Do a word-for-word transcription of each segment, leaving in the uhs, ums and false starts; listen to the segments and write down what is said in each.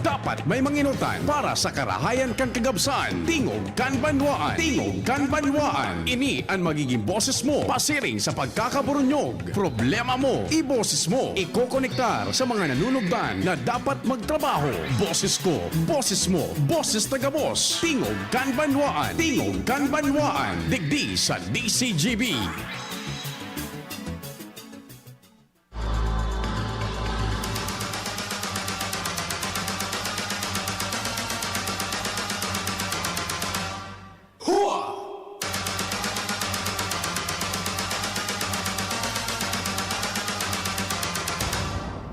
Dapat may manginutan para sa karahayan kan kagabsan. Tingog kan banwaan. Tingog kan banwaan. Ini an magiging boses mo pasiring sa pagkakaburunyog. Problema mo, iboses mo. Ikokonektar sa mga nanunugdan na dapat magtrabaho. Boses ko, boses mo, boses ta gabos. Tingog kan banwaan. Tingog kan banwaan. Digdi sa D C G B. Hua!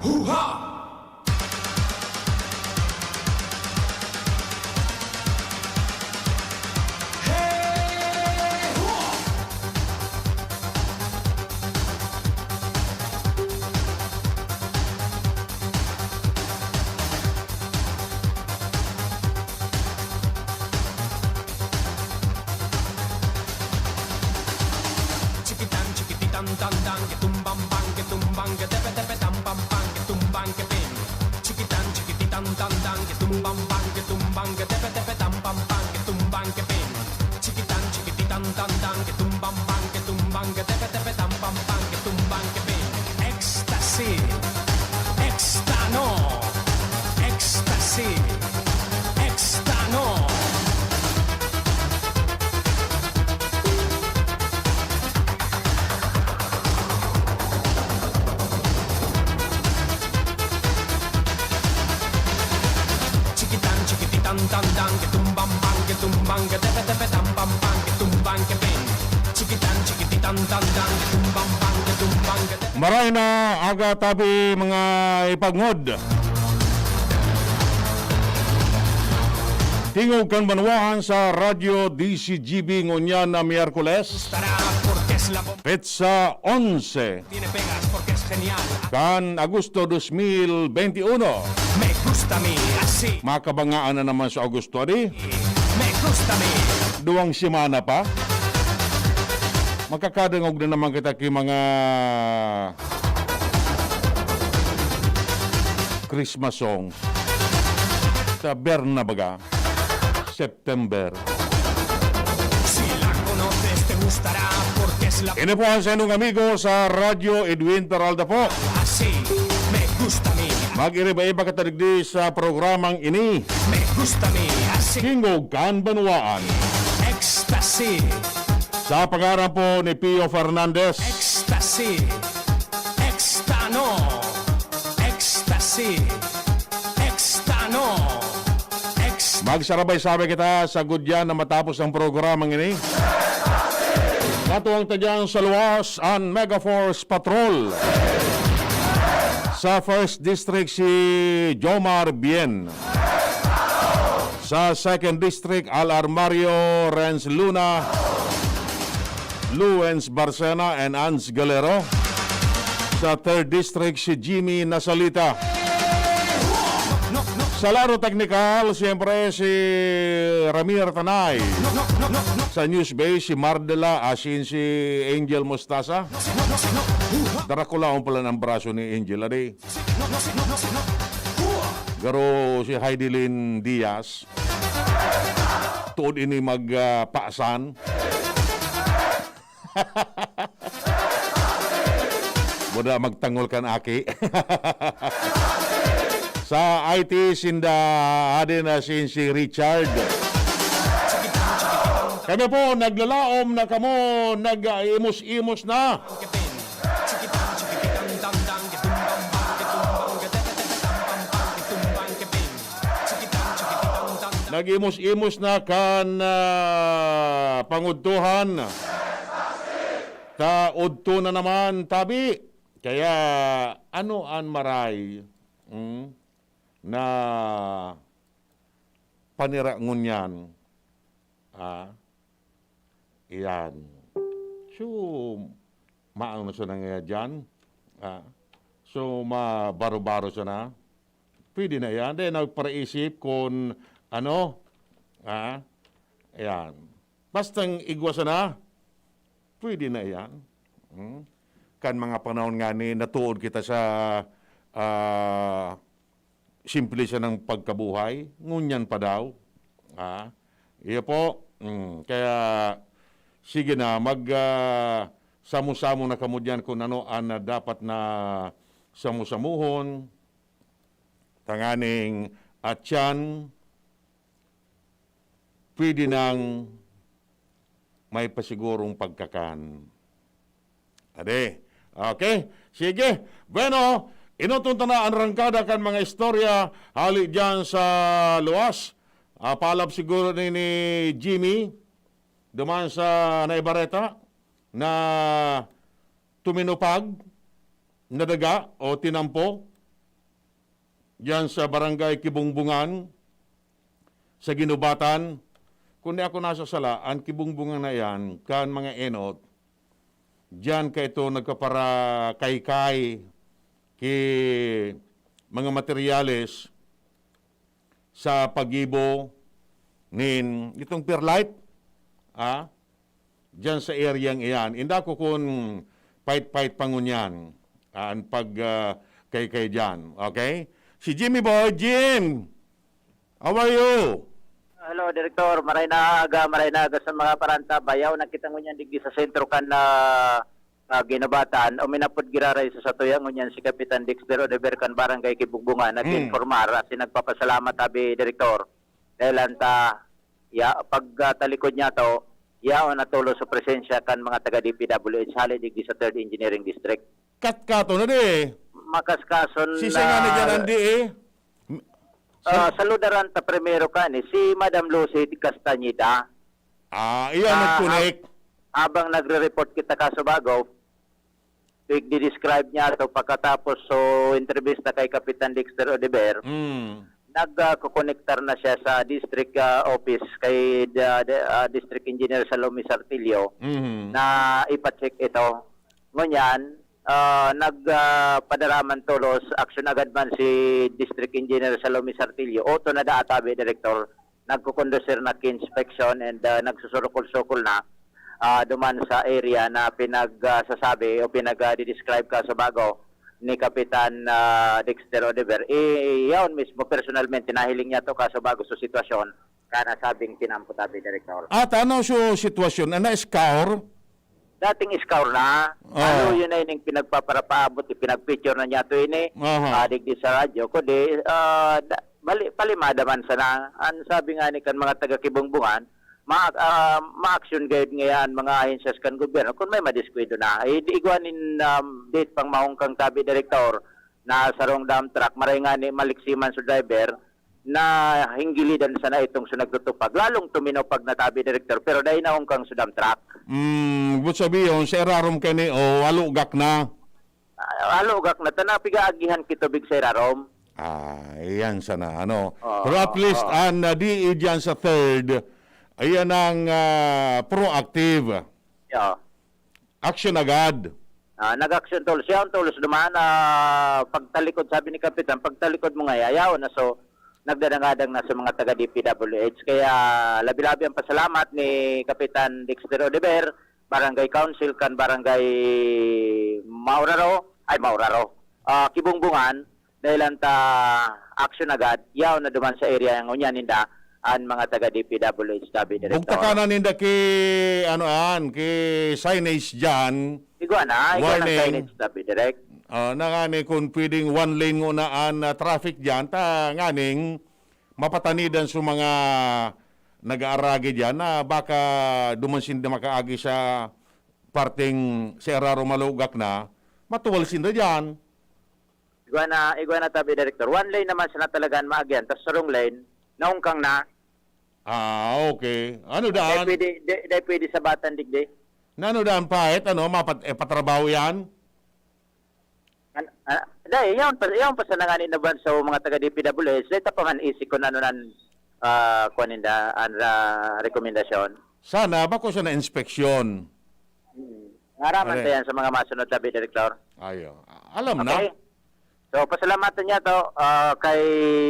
Huha! Chikitan, chikititan, tan, tan, ke tumbang, bang, ke tumbang, ke tepe, tepe, tam, pam, pam, ke tumbang, ke ping. Chikitan, chikititan, tan, tan, ke tumbang, bang, ke tumbang, ke tepe, tepe, tam, pam, pam, ke tumbang, ke ping. Chikitan, chikititan, tan, tan, ke tumbang, bang, ke tumbang, ke tepe, tepe, tam, pam, pam, ke tumbang, ke ping. Ecstasy, extano, ecstasy, extano. Chikitan, chikititan, tan, tan, ke tumbang, bang, ke tumbang, ke tepe, tepe, tam, pam, pam, ke tumbang, ke ping. Chikitan, chikititan, tan, tan, ke tumbang, bang, ke tumbang, ke tepe. Maray na aga tabi, mga ipagngod. Tingog kan banwaan sa Radyo D C G B ngunyan na Miyerkules, petsa onse kan Agosto dos mil benti uno. Makabangaan na naman sa Agosto, di? Duwang semana pa. Makakadangog na naman kita ki mga Christmas songs. Sa Berna baga, September. Ini po ang saindong amigo sa Radyo, Edwin Peralta po. Mag-iriba-iba kita digdi sa programang ini. Tingog kan Banwaan. Sa pangaran po ni Pio Fernandez. Ecstasy, extano, ecstasy, extano, ex- Magsarabay-sabay kita sa gudyan na matapos ang programang ini. Katuwang ta dyan sa luwas, an Megaforce Patrol. Sa First District, si Jomar Bien. Sa Second District, Al Armario, Renz Luna, Luens Barcena, and Ans Galero. Sa Third District, si Jimmy Nasalita. Sa laro teknikal, siyempre, si Ramir Tanay. Sa News Base, si Mardela, asin si Angel Mostasa. Dara ko lang pala ang braso ni Angel, adi. Garo si Heidelin Diaz. Tuod ini mag, ah, paasan. Muna magtangol kan aki. Sa I T, sinda, adi na sin si Richard. Kami po, naglalaom na kamo, nag-imos-imos na. Nag-imos-imos na kan, ah, pangudtuhan. Ta udto na naman, tabi. Kaya, ano an maray, hmm, na panira ngunyan? Ah, iyan. So, maano na siya na nga diyan? Ah, so, mabaro-baro siya na? Pwede na iyan. Then, nagparaisip kung ano, ah, iyan. Bastang igwa sana, pwede na iyan. Hmm? Kan mga panahon nga ni, natuod kita sa, ah, simple siya ng pagkabuhay, ngunyan pa daw. Ah, iyo po. Mm, kaya, sige na, mag, ah, samo-samo na kamo diyan kung ano an, ah, dapat na samo-samuhon, tanganing atyan, pwede nang may pasigurong pagkakan. Ade. Okay. Sige. Bueno, inutong ta na an rangkada kan mga istorya hali diyan sa luwas. Ah, paalab siguro ni, ni Jimmy, duman sa Naibareta, na tuminupag, nadaga o tinampo diyan sa Barangay Kibungbungan, sa Ginubatan. Kung di ako nasasala, an Kibungbungan na yan, kan mga enot, diyan ka ito nagkaparakaykay ki mga materyales sa paggibo nin itong perlite, ah, diyan sa areang iyan. Inda ko kun pait-pait pa ngunyan, ah, an pag, ah, kaykay diyan. Okay? Si Jimmy Boy, Jim! How are you? Hello, Director. Maray na aga, maray na aga sa mga paranta. Bayaw na kita ngunyan digdi sa sentro kan, ah, ah, Ginubatan. Uminapod giraray sa satuya ngunyan si Kapitan Dexter Odeber kan Barangay Kibungbungan. Nag-informar, asin nagpapasalamat, abi, Direktor. Dahil anta, ya, pagtalikod niya to, yaon na tulos sa presensya kan mga taga D P W H hali digdi sa Third Engineering District. Katkato na di. Makaskason Si Sengani dyan, Andy, eh. Ah, saludaran ta primero kani si Madam Lucy Castañeda. Ah, iyan, nag-connect. Habang nagre-report kita kaso bago, i-describe niya to pagkatapos so entrevista kay Kapitan Dexter Odeber, Mm. nagkukonektar na siya sa district ah, office kay ah, de- ah, District Engineer Salome Sartillo Mhm. na ipacheck ito. Ngunyan, ah, nagpadaraman tolos, aksyon agad man si District Engineer Salome Sartillo. Oto na daa tabi, Director, nagkukondusir na ki inspection and ah, nagsusurukol-sukol na ah, duman sa area na pinagsasabi o pinag-describe kaso bago ni Kapitan ah, Dexter Odeber. Eh, yaon mismo, personalmente, nahiling niya to kaso bago sa sitwasyon ka nasabing tinampo tabi, Director. At ano so sitwasyon? Ano, scour? Dating scour na. Oo. Ano yun ay ning pinagpaparapaabot, ipinagpicture na niya to ini. Aha. Ah, digdi sa radyo, kundi ah, da- bali, palimada man sana. Ang sabi nga ni kan mga taga-Kibungbungan, ma ah, ma-action gayud ngaya an mga ahensyas kan gobyerno kung may madiskwento na. Eh, di igwa nin um, date pang mahongkang tabi, Direktor, na sarong dump truck, maray nga ni maliksi man so driver, na hinggilidan sana itong so nagtutupag. Lalong tuminupag na tabi, Direktor, pero dai nahongkang so dump truck. Mm, but sabi yun, sa irarom kani, o alugak na. Ah, alugak na, tana pigaagihan ki tubig sa irarom. Ah, iyan sana, ano. Oo, Pero at least, oo. An, ah, di dyan sa third, ayan ang ah, proactive. Yeah. Action agad. Ah, nag-action tolos. Siya ang tolos naman. Ah, pagtalikod, sabi ni Kapitan, pagtalikod mo nga, yayaw na. So, nagdadangadang na sa mga taga D P W H. Kaya, labi-labi ang pasalamat ni Kapitan Dexter Odeber, Barangay Council kan Barangay Mauraro, ay, Mauraro, ah, Kibungbungan, dahil ang ta action agad, yaw na duman sa area yang unya ninda, ang mga taga D P W H tabi, Director. Bugtakan na ninda ki, ano an, ki signage dyan. Igwa na, igwa ng Warning. Signage tabi, Direk. Ah, nangani kung pwedeng one lane nguna an ah, traffic dyan, ta nganing mapatanidan sa mga nag-aaragi dyan na baka duman sinda makaagi sa parteng sa Eraro Malugak na, matuwal sinda dyan. Igwa na, igwa na tabi, Director. One lane naman sana talaga ang maagyan, tas sarong lane, naungkang na. Ah, okay. Ano Dahil daan? pwede, di, dahil pwede sabatan digdi. Nano daan pa, et, ano, mapat, eh, patrabaho yan? An, ah, dahil, yaon pa, yaon pa sa nangani na ban sa mga taga D P W H, dahil ta pa man isip kung ano nan, ah, kuwan ninda, ang ah, rekomendasyon. Sana, bako siya na inspeksyon. Hmm. Ngaraman Correct. Tayan sa mga masunod tabi, Director. Ayo. Alam na. Okay. So, pasalamatan niya to ah, kay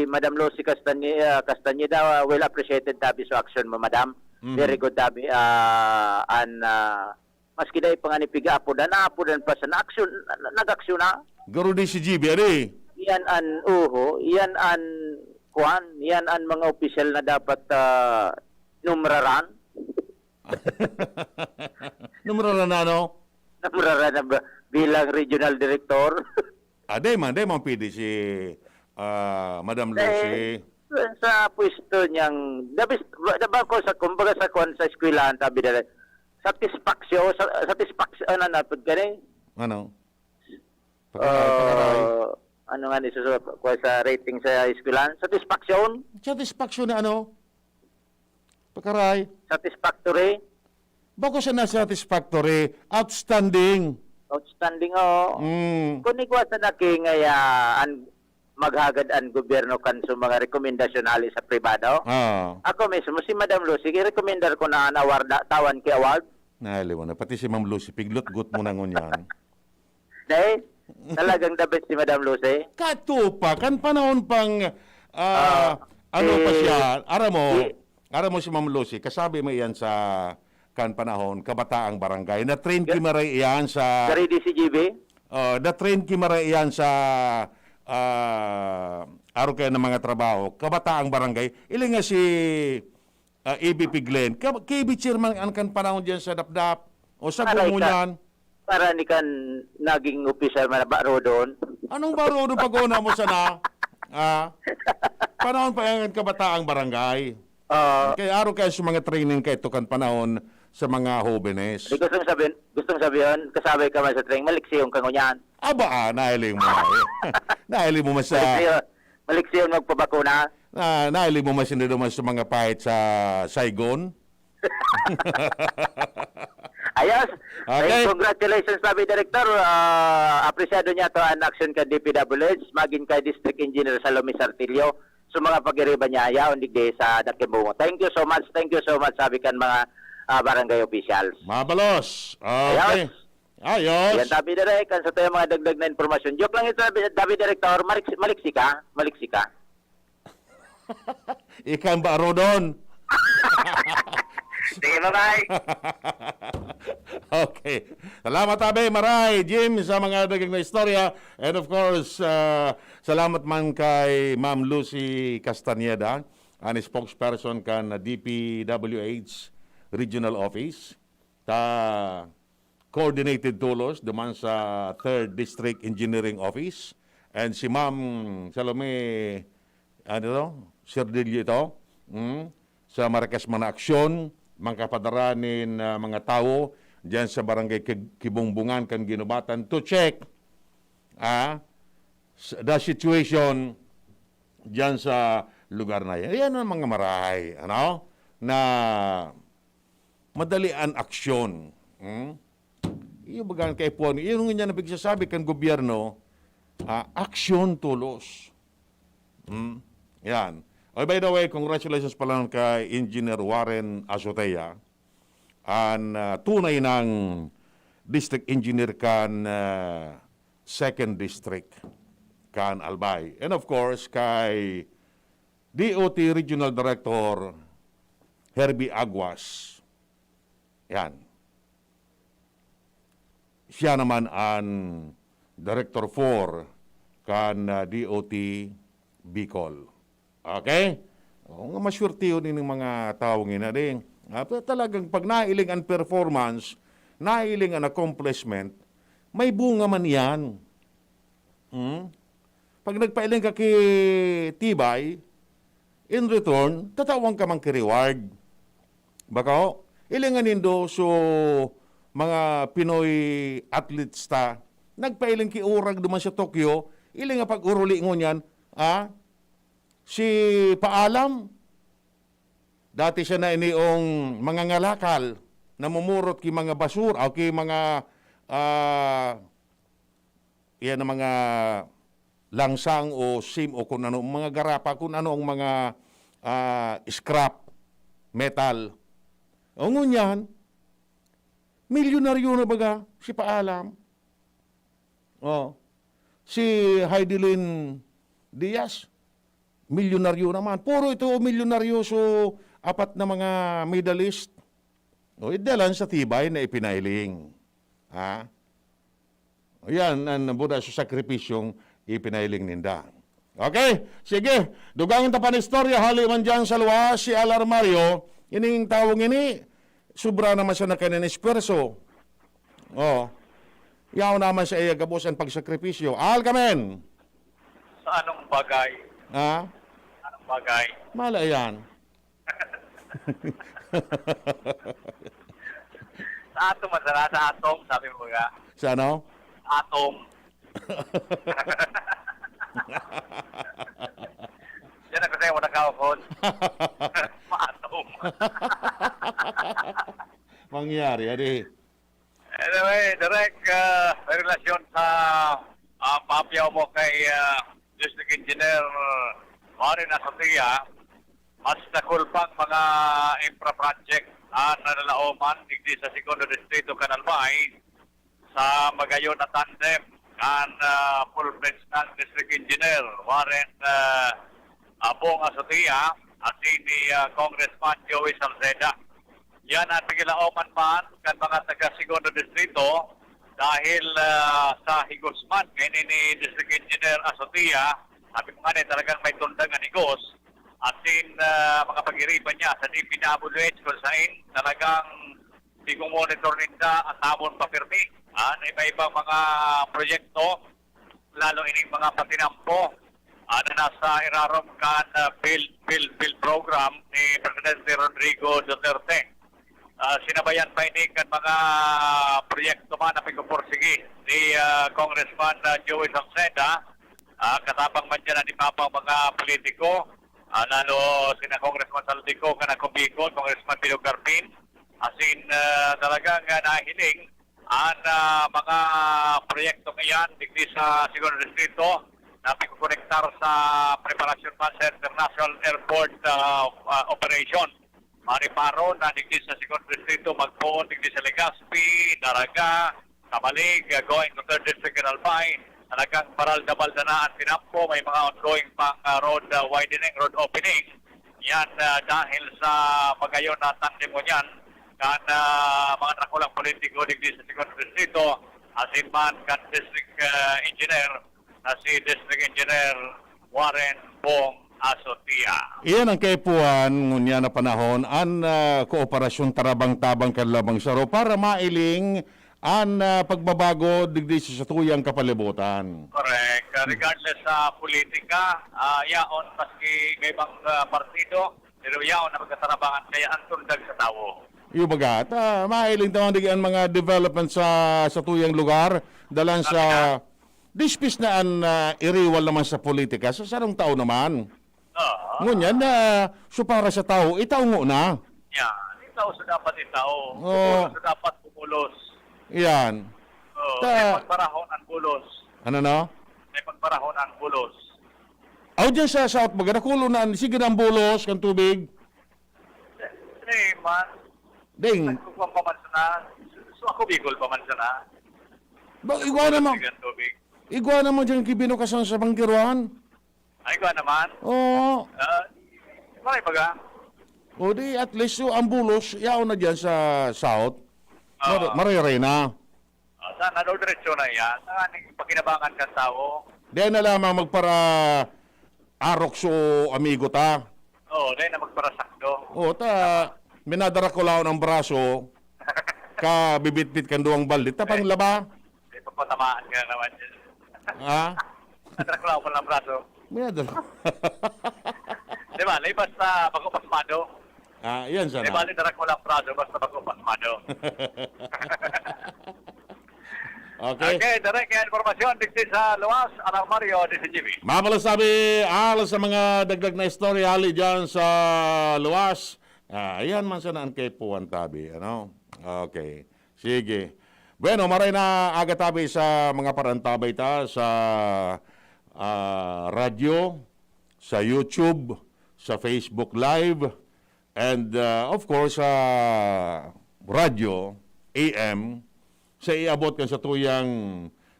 Madam Lucy Castañe- ah, Castañeda. Ah, well appreciated tabi sa action mo, Madam. Mhm. Very good tabi. Ah, and ah, maski dahil pa nga ni piga-apodan, naapodan pa sa na-action, na- nag-action na. Garo di si G B, ari. Yan an, oho, yan an, kwan, yan an mga opisyal na dapat, ah, numraran. Numraran na ano? Numraran na ba, bilang regional director. Ah, di man, di man pwede si, ah, Madam Lucy. Dahil sa, sa pwesto niyang, dabis, ba, ba ko sa, kumbaga sa kwan, sa eskwelahan, sabi nila, satisfaction, sa, satisfaction, ano na, pag gani? Ano? Pakaray, pakaray. Ah, ano nga ni susunod ko sa rating sa eskwelahan? Satisfaction? Satisfaction na ano? Pakaray. Satisfactory? Bako siya na satisfactory. Outstanding. Outstanding, oo. Mm. Kung igwa sa naki ngaya, an, maghagad an gobyerno kan sa mga rekomendasyon hali sa pribado, Ah. ako mismo, si Madam Lucy, i-recommendar ko na an award, tawan ki award. Nahali mo na. Pati si Ma'am Lucy, piglutgot mo na ngunyan. Dahil talagang the best si Madam Lucy. Katupa, kan panahon pang, ah, Ah, ano pa eh, siya, aram mo, eh, aram mo si Ma'am Lucy, kasabi mo iyan sa kan panahon, kabataang barangay. Na-train Ga-, ki maray iyan sa Gary D C G B? Oh, na-train ki maray iyan sa, ah, aro kaya ng mga trabaho, kabataang barangay. Iling nga si ah, A B P Glenn. Ka-, K B chairman an kan panahon diyan sa Dapdap. O sa Aray ka. Gumunyan. Para ni kan naging opisyal man na baro doon. Anong baro doon pag-una mo sana? Ah, panahon pa yan kabataang barangay. Oo. Kaya araw kaya sa mga training kay ito kan panahon sa mga hobenes. Di gustong sabihin, gustong sabihin, kasabay ka man sa training, maliksiyon ka ngunyan. Aba, ah, nahiling mo na eh. Nahiling mo man sa Maliksiyon, maliksiyon magpabakuna. Na, nahiling mo man sila naman sa mga pahit sa Saigon? Ayos. Okay. Ay, congratulations, sabi, Director. Ah, apresyado niya to ang action kan D P W H, magin kay District Engineer Salome Sartillo. So, mga pag-iriba niya, yaon digdi sa Dakimbungo. Thank you so much, thank you so much, sabi kan mga, ah, barangay officials. Mabalos. Okay. Ayos. Ayos. Yan, tabi, Direk. Ang sa tayo mga dagdag na impormasyon. Joke lang ito, tabi, tabi, Director. Maliksi, maliksi ka. Maliksi ka. Ikan ba, Rodon? Sige, bye-bye. Okay. Salamat, Abe, Maray, Jim, sa mga dagdag na istorya. And of course, ah, salamat man kay Ma'am Lucy Castañeda, ang spokesperson kan D P W H Regional Office. Ta coordinated tolos duman sa Third District Engineering Office. And si Ma'am Salome, ano to? Serdillo ito, mm, sa Marikes Mana Aksyon, mangkapadara nin, ah, mga tawo diyan sa Barangay Kib-, Kibongbongan kan Guinobatan to check, ah, s-, the situation diyan sa lugar na yan. Yan ang mga marahay, ano? Na madali an aksyon. Hmm? Iyo baga ang kaipuhan. Iyo nga niya na pigsasabi kan gobyerno, ah, aksyon tolos. Hmm? Yan. Oh, by the way, congratulations pala kay Engineer Warren Azotea, an, ah, tunay nang district engineer kan, ah, second district kan Albay. And of course, kay D O T Regional Director Herbie Aguas. Yan. Siya naman an Director four kan, ah, D O T Bicol. Okay? O, nga maswertehon ining mga tawo ngina, ding. Ah, ta-, talagang pag nailing an performance, nailing an accomplishment, may bunga man iyan. Hmm? Pag nagpailing ka ki Tibay, in return, tatawan ka man ki reward. Bako, ilingan nindo so mga Pinoy athletes ta, nagpailing ki Urag duman sa Tokyo, iling nga pag-uruli ngunyan, ah, si Paalam, dati siya na iniong mga ngalakal, namumurot ki mga basura, o ki mga, ah, iyan ang mga langsang o sim o kung ano, mga garapa, kung ano ang mga, ah, scrap metal. O ngunyan, milyonaryo na baga si Paalam. Oh, si Heidelin Diaz, milyonaryo naman. Puro ito milyonaryo, so apat na mga medalist. O, idalan sa Tibay na ipinailing. Ha? O, yan, ang nabuda sa sakripisyong ipinahiling ninda. Okay, sige. Dugangan ta pa an istorya, hali man diyan sa luwas, si Al Armario, ining tawong ini, sobra naman siya na kanin esfuerso. Oh. Yaon naman sa iya gabos an pagsakripisyo. Al, kamen! Sa anong bagay? Ha? Anong bagay? Mala yan. Sa atom, masala sa atom, sabi mo nga. Sa ano? Atom. Yan ang kasi wala ka, Paul. Maatom. Mangyari, adi. Anyway, Direk, ah, may relasyon sa ah, papiyaw mo kay ah, District Engineer Warren Asotia, mas dakul pang mga infra project ang nalalaoman digdi sa Segundo Distrito kan Albay sa magayon na tandem kan ah, full-fledged na District Engineer Warren ah, Abong Asotia at ni ah, Congressman Joey Salceda. Yan ang pigilaoman man kan mga taga Segundo Distrito dahil ah, sa higos man kaini ni District Engineer Asotia, sabi ko nga ni, talagang may tundang an higos. Asin ah, mga pag-iriba niya sa D P W H kung sain talagang pigmomonitor ninda at hamon pa pirmi an iba-ibang mga proyekto, lalo ining mga patinampo ah, na nasa irarom kan ah, build, build, build program ni Presidente Rodrigo Duterte. Ah, sinabayan pa ini kan mga proyekto man na pigpupursigi ni ah, Congressman ah, Joey Salceda, ah, katabang man dyan ang iba pang mga politiko, ah, lalo sina Congressman Zaldy Co, kan Ako Bicol, Congressman Pino Garpin, asin ah, talagang ah, nahiling an ah, mga proyektong iyan digdi sa Segundo Distrito na pigkokonektar sa preparasyon man sa International Airport ah, ah, Operation. Mariparo na digdi sa Segundo Distrito, magpoon digdi sa Legazpi, Daraga, Camalig, ah, going to Third District in Albay. Talagang baral-dabal na na an tinampo, may mga ongoing pang ah, road ah, widening, road opening. Yan ah, dahil sa magayon na tandem ngunyan kan ah, mga dakulang politiko digdi sa Segundo Distrito, asin man kan District ah, Engineer na si District Engineer Warren Bong Asotia. Iyan ang kaipuhan ngunyan na panahon, an ah, kooperasyon tarabang-tabang kan labang saro para mailing an ah, pagbabago digdi sa satuyang kapalibutan. Correct. Ah, regardless sa politika, ah, yaon maski may ibang ah, partido, pero yaon na magkatarabangan kaya ang tundag sa tawo. Iyo baga, ta, mahiling ta man digdi an mga development sa satuyang lugar, dalan sa dispis na an ah, iriwal naman sa politika, sa sarong tao naman. Oo. Ngunyan na, so para sa tao, itaw ngona. Yan. Itaw sa dapat itaw. Oo. Sa dapat bumulos. Yan. Oo. Ta- May pagbarahon ang bulos. Ano no? May pagbarahon ang bulos. Aw, dyan sa South, baga, nakulo na, sige na ang bulos, kan tubig. Eh, man. Ding, Nagkukuha pa man sana. So ako Bicol pa man sana. ba, igwa naman, Sige ang tubig. igwa naman dyan kibinukasan sa Pangkiruan. Ay, ko naman. Oo. Ah, maray baga. O di, at least, so, ang bulos, yaon na dyan sa South. Mar- Ah. Marere na. Ah, sana daw diretso na yan. Sana ning pakinabangan kan tao. Dahil na lamang magpara arok so amigo ta. Oo, dahil na magparasakdo. O, ta, minadara ko laon ang braso, ka bibitbit kan duwang balde, tapang laba. Di papatamaan ka na naman dyan. Ha? Nadraklaw ko lang braso. Minadara. Di ba? Lay basta bako pasmado. Ah, yan Di sana. ba? Nadraklaw lang braso basta bako pasmado. Okay. Okay, direct nga informasyon. Digdi sa luwas, Anak Mario, D C G B. Mapalas tabi, alas sa mga dagdag na istorya, hali dyan sa luwas. Ah, ayan man sana ang kaipuhan tabi, ano? Okay. Sige. Bueno, maray na aga tabi sa mga parantabay ta sa ah, radyo, sa YouTube, sa Facebook Live, and ah, of course sa radyo, A M, sa iabot kan satuyang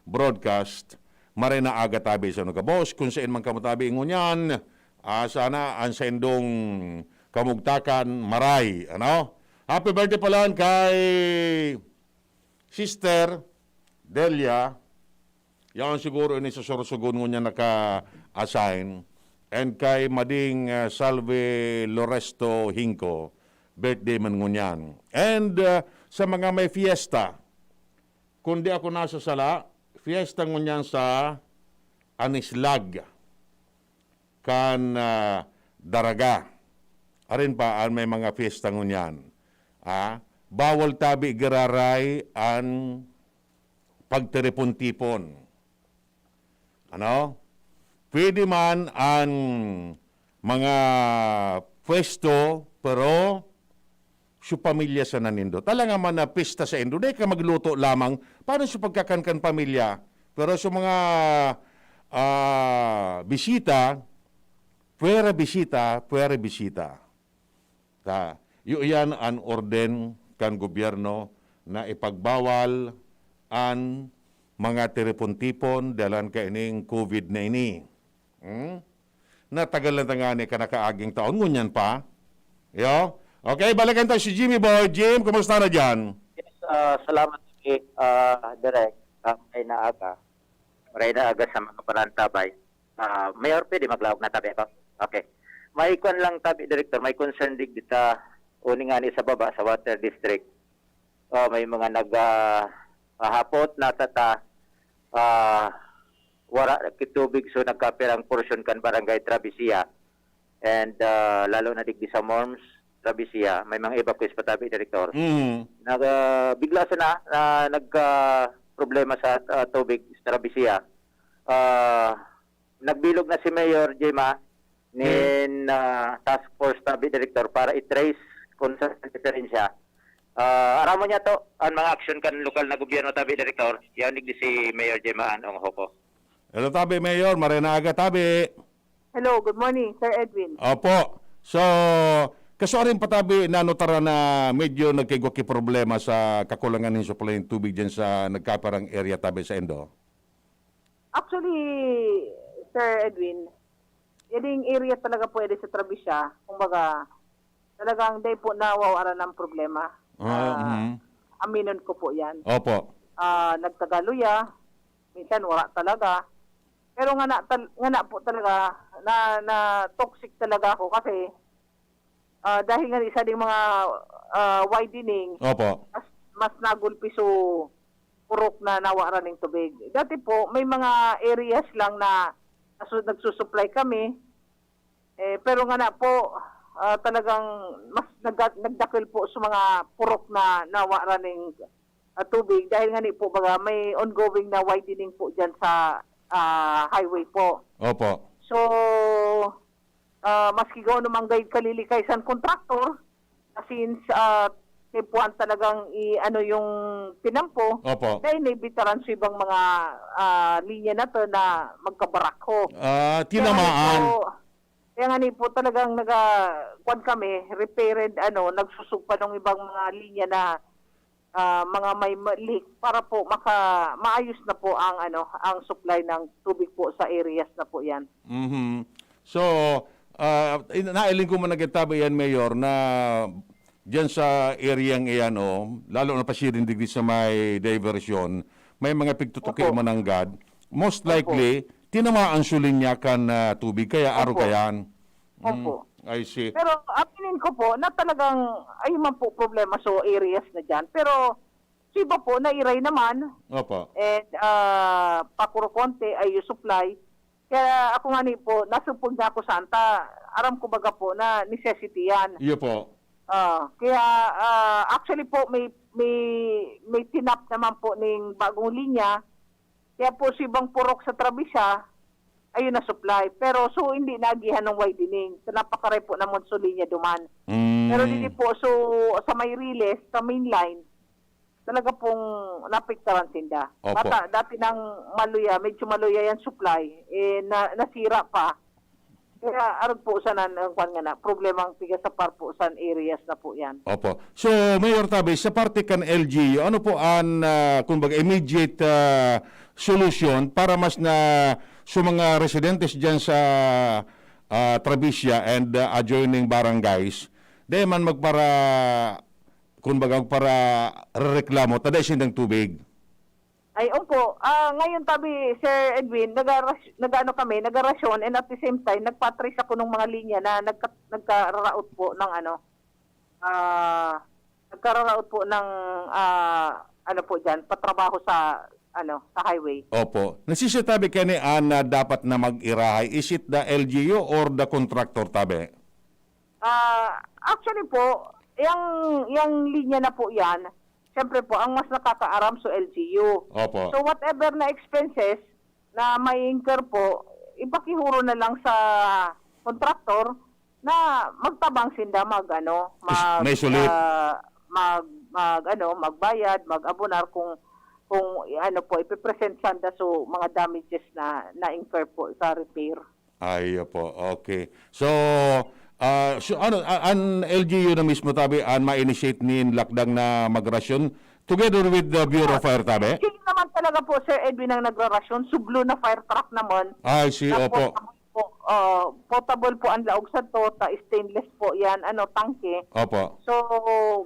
broadcast, maray na aga tabi sa mga boss, kung saan man kamo tabi ngunyan, ah, sana ang saindong kamugtakan, maray, ano? Happy birthday pala kay Sister Delia Yaon siguro ini sa Sorsogon ngunyan naka-assign. And kay Mading, ah, Salve Loresto Hinco, birthday man ngunyan. And, ah, sa mga may fiesta, kung di ako nasasala, fiesta ngunyan sa Anislag kan, ah, Daraga. Arin pa an may mga fiesta ngunyan. Ah, bawal tabi giraray an pagtiripon-tipon. Ano? Pwede man an mga pwesto, pero su pamilya sana nindo. Talaga man na pista saindo, dai ka magluto lamang. Paano su pagkakan kan pamilya? Pero sa mga, ah, bisita, pwera bisita, pwera bisita. Ta, iyo iyan an orden kan gobyerno na ipagbawal an mga tiripon-tipon dalan kaining covid na ini. Hmm? Natagal na ta ngani kan nakaaging taon, ngunyan pa. Yo? Okay, balikan ta si Jimmy Boy. Jim, kumusta na diyan? Yes, ah, salamat, eh, ah, Direk. Ah, maray na aga. Maray na aga sa mga parantabay. Ah, Mayor, pwede maglaog na tabi ako? Okay. May kwan lang tabi, Director, may concern digdi ta, uni ngani sa baba, sa Water District. Ah, may mga nag, ah, ah, hapot na tata, ah, wara kitubig, so nagkapirang portion kan Barangay Travesía. And, ah, lalo na digdi sa Morms, Travesía, may mga evacuees pa tabi, Director. Mm. Nag, ah, bigla sana na nagka problema sa, ah, tubig sa Travesía. Ah, nagbilog na si Mayor Gemma nin, ah, task force tabi, Director, para i-trace kung saan ang diferensya. Ah, aram mo niya to, ang mga aksyon kan lokal na gobyerno tabi, Director, yan digdi si Mayor Gemma an ongho ko. Hello, tabi, Mayor. Maray na aga, tabi. Hello, good morning, Sir Edwin. Opo. So, kasuarin pa tabi, nanutaran na medyo nagkaigwa ki problema sa kakulangan nin supply ng tubig diyan sa nagkaparang area tabi sa Indo? Actually, Sir Edwin, ining area talaga po, edi sa Travesía, kumbaga, talagang dai po nawawaran ng problema. Ah, Ah, mhm. aminon ko po yan. Opo. Ah, nagtagaluya, minsan wala talaga. Pero nga na, tal-, nga na po talaga, na, na toxic talaga ako kasi, ah, dahil nga isa ding mga, ah, widening, Opo. mas, mas nagulpi so purok na nawaran ning tubig. Dati po, may mga areas lang na nasu-, nagsusupply kami. Eh, pero nga na po, ah, talagang mas nag-, nagdakil po sa mga purok na nawaran ning, ah, tubig. Dahil nga ni po, baga, may ongoing na widening po dyan sa, ah, highway po. Opo. So, ah, maski gaano man gayud kalilikay san kontraktor, since, ah, tempuhan talagang i-ano yung pinampo, Opo. na inibitaran sa ibang mga, ah, linya na to na magkabarakho. Ah, Kaya nga tinamaan. po, kaya nga ni po talagang naga-, kwan kami, repaired, ano, nagsusugpa ng ibang mga linya na, ah, mga may ma-, leak para po maka-, maayos na po ang, ano, ang supply ng tubig po sa areas na po yan. Mhm. So, ah, in-, nailing ko man nagkitabi yan, Mayor, na diyan sa area iyan, oh, lalo na pasiring digdi sa may diversion, may mga pigtutuki Opo. mananggad. Most Opo. likely, tinamaan su linya kan, ah, tubig, kaya aro Opo. kayan. Mm, Opo. I see. Pero aminin ko po na talagang, ay man po problema sa areas na dyan. Pero sa iba po, nairay naman. Opo. And, ah, pakuro konti ay yung supply. Kaya ako nga ni po, nasupog na ako sa anta. Aram ko baga po na necessity yan. Iyo po. Ah, kaya, ah, actually po, may, may, may tinap naman po ning bagong linya. Kaya po, si ibang purok sa Travesía, ayun na supply. Pero so, hindi naagihan ng widening. So, napakaray po naman so linya duman. Mm. Pero dito po, so, sa may Riles, sa main line, talaga pong napiktaran sinda. Opo. Bata, dati nang maluya, medyo maluya yan supply, eh, na, nasira pa. Kaya arog po sana ang kwan nga na, problema ang tiga sa par po, san areas na po yan. Opo. So, Mayor Tabe, sa parte kan L G U, ano po ang, ah, kumbaga, immediate, ah, solusyon para mas na sa mga residentes dyan sa, ah, Travesía and, ah, adjoining barangays, di man magpara-, kumbaga, magparareklamo, ta dai sindang tubig? Ay, opo. Ah, ngayon tabi, Sir Edwin, nagaras-, nag-ano kami, nagarasyon, and at the same time, nagpatrace ako ng mga linya na nagka-, nagkararaot po ng ano, ah, nagkararaot po ng, ah, ano po diyan, patrabaho sa, ano, sa highway. Opo. Nasisitabi kani an, ah, dapat na mag-irahay? Is it the L G U or the contractor, tabi? Ah, actually po, yang, yang linya na po yan, siyempre po, ang mas nakakaaram so L G U. Opo. So, whatever na expenses na may incur po, ipakihuro na lang sa contractor na magtabang sinda mag, ano, Is-, mag, may sulit. ah, mag, mag, ano, magbayad, mag-abonar kung, kung, ano po, ipipresent sanda so mga damages na na-incur po sa repair. Ay, opo. Okay. So, ah, so, ano, a-, an L G U na mismo, tabi, an ma-initiate nin lakdang na magrasyon together with the Bureau of Ah, Fire, tabi? Actually naman talaga po, Sir Edwin, ang nagrarasyon, sublo na fire truck naman. I see, Na opo. Portable po, ah, portable po ang laog sa to, ta stainless po yan, ano, tangke. Opo. So,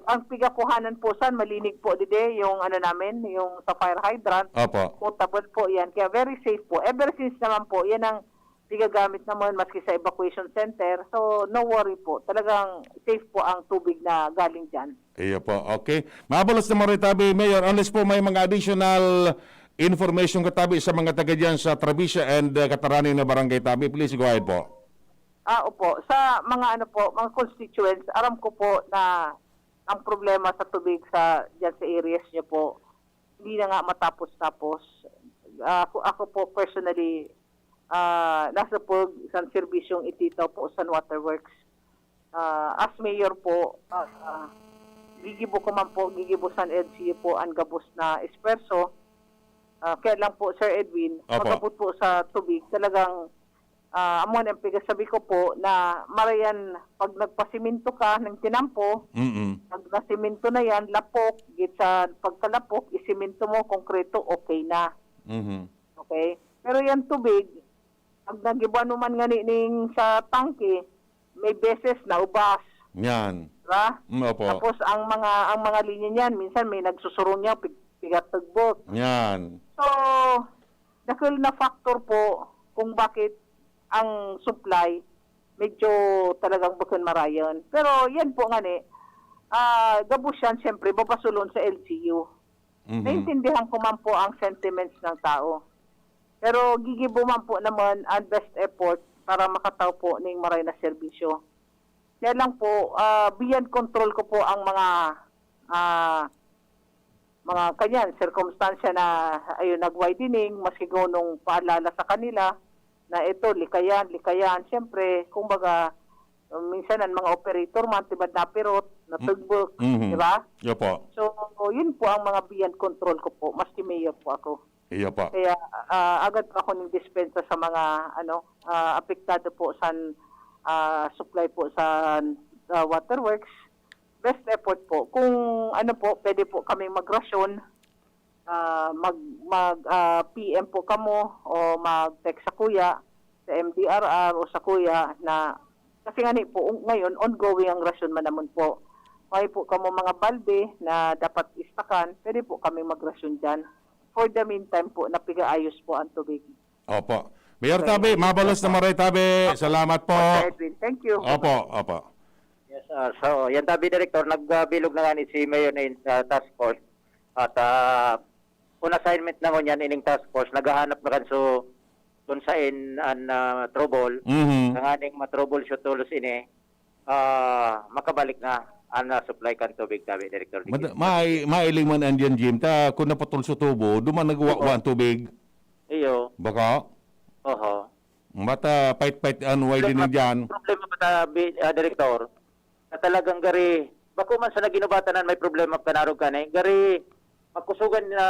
ang pigakuhanan po san, malinig po dide, yung ano namin, yung sa fire hydrant. Opo. Portable po yan, kaya very safe po. Ever since naman po, yan ang pigagamit naman maski sa evacuation center. So, no worry po. Talagang safe po ang tubig na galing dyan. Iyo po. Okay. Mabalos na maritabi, Mayor, unless po may mga additional information ka tabi sa mga taga dyan sa Trabisia and, uh, Katarani na barangay tabi, please go ahead po. Ah, opo. Sa mga ano po, mga constituents, aram ko po na ang problema sa tubig sa, dyan sa areas niyo po, hindi na nga matapos-tapos. Ah, ako, ako po personally, ah, nasa pag isang serbisyong ititaw po sa waterworks. Ah, as mayor po, ah, ah, gigibo ko man po, gigibo san L G U po ang gabos na esfuerso. Ah, kaya lang po, Sir Edwin, Opo. pag-abot po sa tubig, talagang, ah, amo na ang pigasabi ko po na marayan pag nagpasimento ka ng tinampo, Mm-mm. pag nasimento na yan, lapok, git sa pagkalapok, isimento mo, konkreto, okay na. Mhm. Okay? Pero yan tubig, pag nagibuan mo man ngani ning sa tangke, may beses na ubas. Yan. Diba? Mm, opo. Tapos ang mga, ang mga linya niyan, minsan may nagsusurong niya, pig-, pigatugbok. Yan. So, dakul na factor po kung bakit ang supply medyo talagang bukon marayon. Pero yan po ngani, ah, gabos yan, siyempre, babasulon sa L G U. Mhm. Naintindihan ko man po ang sentiments ng tao. Pero gigibo man po naman ang best effort para makatao po ning maray na serbisyo. Kaya lang po, ah, beyond control ko po ang mga, ah, mga kanyan, sirkumstansya na, ayun, nag-widening, maski gunong paalala sa kanila na ito, likayan, likayan. Siyempre, kumbaga, minsan ang mga operator man, tibad napirot, natugbok, Mhm. di ba? Opo. So, yun po ang mga beyond control ko po, maski mayor po ako. Iyo po. Kaya, ah, agad pa ako ning dispensa sa mga, ano, ah, apektado po sa, ah, supply po sa, sa waterworks. Best effort po. Kung ano po, pwede po kaming magrasyon, ah, mag, mag, ah, P M po kamo o mag-text sa kuya, sa M D R R o sa kuya na, kasi nga ni po, ngayon, ongoing ang rasyon man naman po. May po kamo mga balde na dapat istakan, pwede po kaming magrasyon dyan. For the meantime po, napigaayos po ang tubig. Opo. Mayor Okay. Tabi, mabalos na Opo. maray tabi. Opo. Salamat po. Sir Edwin, thank you. Opo, opo. Yes, ah, so, yan tabi, Director, nagbilog na nga ni si Mayor na yung, ah, task force. At, ah, on assignment na ngunyan ining task force, naghahanap na kan so, kung sain an, ah, trouble, Mhm. tanganing ma-troubleshoot tolos ini, ah, makabalik na an, ah, supply kan tubig tabi, Director Mad-, Digit. mai-, mailing man andiyan, Jim, ta kung naputol sa tubo, duman nagwa-, Opo. wa ang tubig. Iyo. Baka? Oho. Mata pait-pait an way din Problema, nandyan. problema pa ta, bi-, ah, Director, na talagang gari, bako man sa naginubatanan may problema kanarog kani, gari makusugan na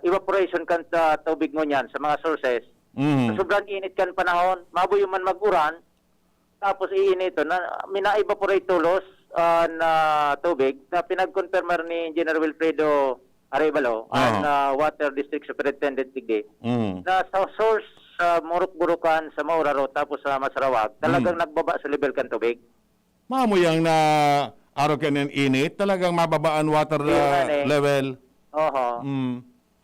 evaporation kan ta-, tubig ngunyan sa mga sources. Mhm. Sa sobrang init kan panahon, mabuyo man mag-uran, tapos iiniton na, mina-evaporate tolos, ah, na tubig na pinagkonfirmar ni Engineer Wilfredo Arevalo, ang, Aha. ah, Water District Superintendent digdi, Mhm. na sa source sa Moruk-Burukan, sa Mauraro, tapos sa Masrawag, talagang Mhm. nagbaba sa level kan tubig. Mamo yang na araw kanin init, talagang mababa an water, Yun ah, nga, eh. level. Oho. Mm.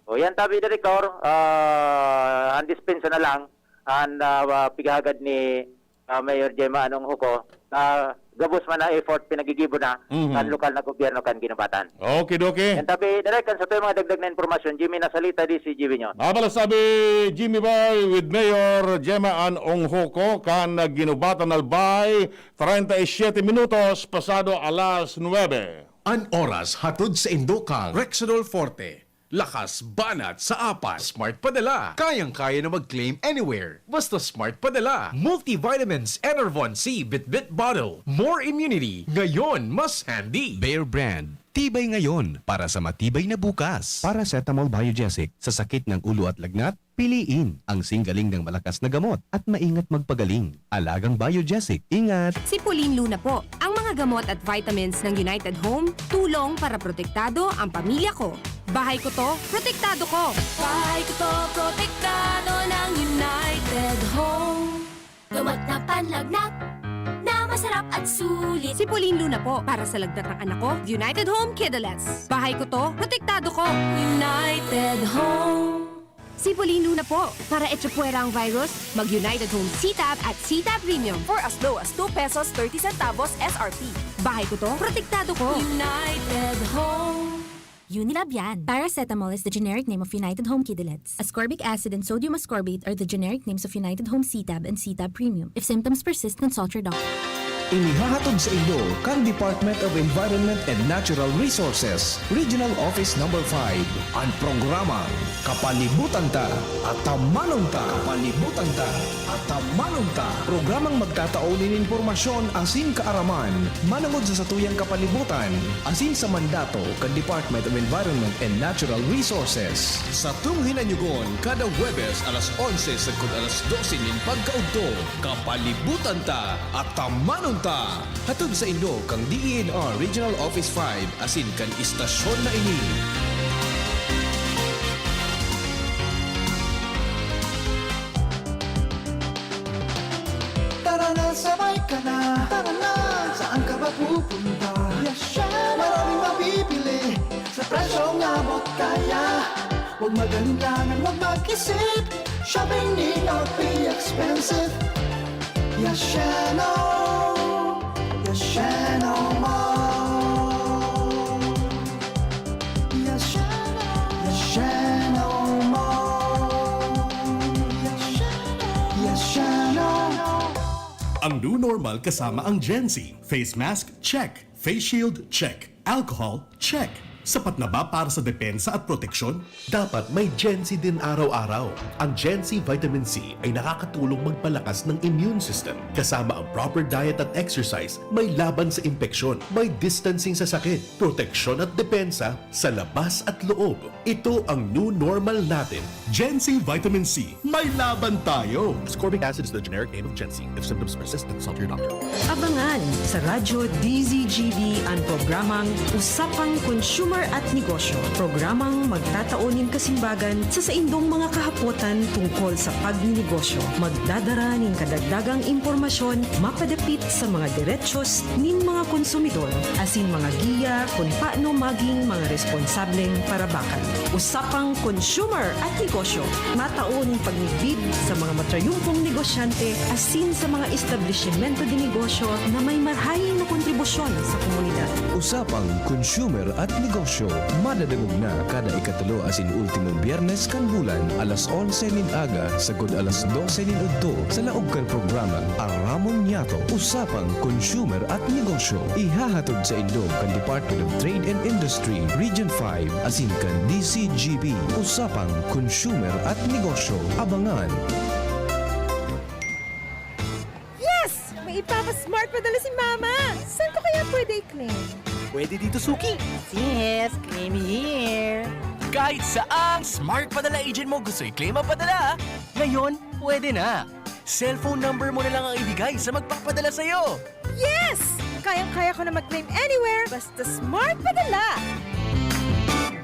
O yan, tabi, Director, ah, ang dispensa na lang, ang, ah, pighagad ni, ah, Mayor Gemma Anong Huko, ah, gabos man na effort pinagigibo na Mhm. kan lokal na gobyerno kan Guinobatan. Okay, doke. Yan, tabi, Direk, kan sa mga dagdag na impormasyon, Jimmy Nasalita, D C G B News. Abala sabi, Jimmy Boy with Mayor Gemma Anong Huko kan Guinobatan, Albay, treinta y siete minutos pasado alas nuebe. An oras hatod sa indo kan Rexidol Forte. Lakas banat sa apat. Smart Padala. Kayang-kaya na mag-claim anywhere. Basta Smart Padala. Multivitamins, Enervon C, Bitbit Bottle. More immunity. Ngayon, mas handy. Bear Brand. Tibay ngayon para sa matibay na bukas. Paracetamol Biogesic. Sa sakit ng ulo at lagnat, piliin ang singgaling ng malakas na gamot at maingat magpagaling. Alagang Biogesic. Ingat! Sipulin Luna po. Ang mga gamot at vitamins ng United Home, tulong para protektado ang pamilya ko. Bahay ko to, protektado ko. Bahay ko to, protektado ng United Home. Gamot na panlagnat na masarap at sulit. Sipulin Luna po para sa lagnat ng anak ko, United Home Kidolets. Bahay ko to, protektado ko. United Home. Sipulin Luna po para echapuwera ang virus. Mag United Home C-Tab at C-Tab Premium. For as low as two pesos thirty centavos S R P. Bahay ko to, protektado ko. United Home. Unilab yan. Paracetamol is the generic name of United Home Kidolets. Ascorbic acid and sodium ascorbate are the generic names of United Home C-Tab and C-Tab Premium. If symptoms persist, consult your doctor. Inihahatod sa inyo kan Department of Environment and Natural Resources, Regional Office Number five, an programang Kapalibutan Ta, Atamanon Ta. Kapalibutan Ta, Atamanon Ta. Programang magtatao nin impormasyon asin kaaraman manongod sa satuyang kapalibutan asin sa mandato kan Department of Environment and Natural Resources. Satong hinanyugon kada Huwebes alas onse sagkod alas dose nin pagkaudto. Kapalibutan Ta, Atamanon Ta. Hatod sa inyo kan D E N R Regional Office five asin kan istasyon na ini. Tara na, sabay ka na. Tara na. Saan ka ba pupunta? Yashano. Maraming mabibili sa presyong abot kaya. Huwag mag-alinlangan, huwag mag-isip. Shopping need not be expensive. Yashano. Yashano Mall. Yashano. Yashano Mall. Yashano. Yashano. Ang new normal kasama ang Gen Z. Face mask, check. Face shield, check. Alcohol, check. Sapat na ba para sa depensa at proteksyon? Dapat may Gen Z din araw-araw. Ang Gen Z Vitamin C ay nakakatulong magpalakas ng immune system. Kasama ang proper diet at exercise, may laban sa impeksyon, may distancing sa sakit, proteksyon at depensa sa labas at loob. Ito ang new normal natin. Gen Z Vitamin C, may laban tayo! Ascorbic acid is the generic name of Gen Z. If symptoms persist, consult your doctor. Abangan sa Radyo D Z G B an programang Usapang Consumer at Negosyo. Programang magtatao nin kasimbagan sa saindong mga kahapotan tungkol sa pagninegosyo. Magdadara nin kadagdagang impormasyon mapadapit sa mga derechos nin mga konsumidor asin mga giya kun paano maging mga responsableng parabakan. Usapang Consumer at Negosyo, matao nin pagmidbid sa mga matrayumpong negosyante asin sa mga establisimento de negosyo na may marahay na kontribusyon sa komunidad. Usapang Consumer at Negosyo, madadangog na kada ikatulo asin ultimong Biyernes kan bulan, alas onse nin aga sagkod alas dose nin udto, sa laog kan programang Aramon Niyato, Usapang Consumer at Negosyo. Ihahatod sa indo kan Department of Trade and Industry, Region five, asin kan D C G B, Usapang Consumer at Negosyo. Abangan! Yes! May ipapa-smart padala si Mama! Saan ko kaya pwede i-claim? Pwede dito, Suki. Yes, claim here. Kahit saang Smart Padala agent mo gusto i-claim ang padala, ngayon, pwede na. Cellphone number mo na lang ang ibigay sa magpapadala sa'yo. Yes! Kayang-kaya ko na mag-claim anywhere, basta Smart Padala!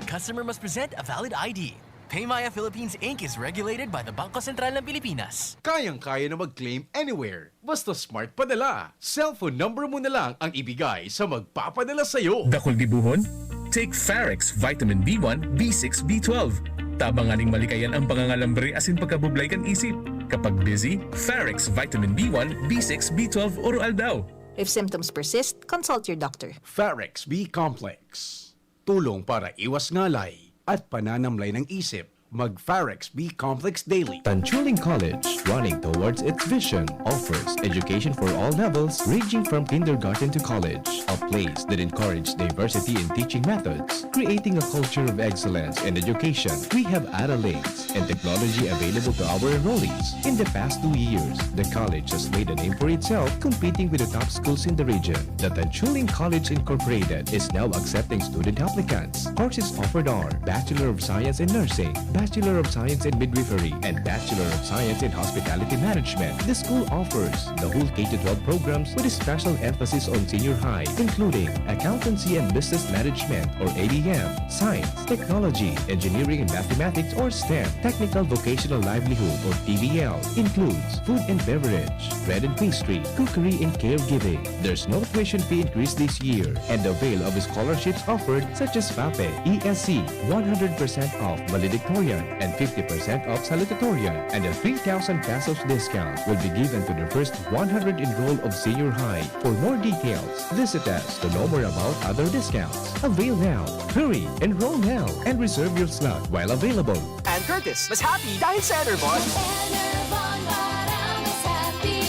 Customer must present a valid I D. Paymaya Philippines Inc is regulated by the Bangko Sentral ng Pilipinas. Kayang-kaya na mag-claim anywhere. Basta Smart Padala. Cellphone number mo na lang ang ibigay sa magpapadala sa'yo. Dakul dibuhon? Take Farex Vitamin B one, B six, B twelve. Tabang nganing malikayan ang pangangalambre asin pagkabublay kan isip. Kapag busy, Pharex Vitamin B one, B six, B twelve, Oro Aldaw. If symptoms persist, consult your doctor. Pharex B Complex. Tulong para iwas ngalay at pananamlay ng isip. Mag Pharex B Complex Daily. Tanchuling College, running towards its vision, offers education for all levels, ranging from kindergarten to college. A place that encourages diversity in teaching methods, creating a culture of excellence in education. We have analytics and technology available to our enrollees. In the past two years, the college has made a name for itself, competing with the top schools in the region. The Tanchuling College Incorporated is now accepting student applicants. Courses offered are Bachelor of Science in Nursing, Bachelor of Science in Midwifery, and Bachelor of Science in Hospitality Management. The school offers the whole K to twelve programs with a special emphasis on senior high, including Accountancy and Business Management or A B M, Science, Technology, Engineering and Mathematics or STEM, Technical Vocational Livelihood or T V L, includes food and beverage, bread and pastry, cookery and caregiving. There's no tuition fee increase this year, and avail of scholarships offered such as FAPE, E S C, one hundred percent off valedictorian and fifty percent off salutatorian, and a three thousand pesos discount will be given to the first one hundred enroll of senior high. For more details, visit us to know more about other discounts. Avail now. Hurry! Enroll now and reserve your slot while available. And Curtis, mas happy dahil sa Enervon. Enervon para mas happy.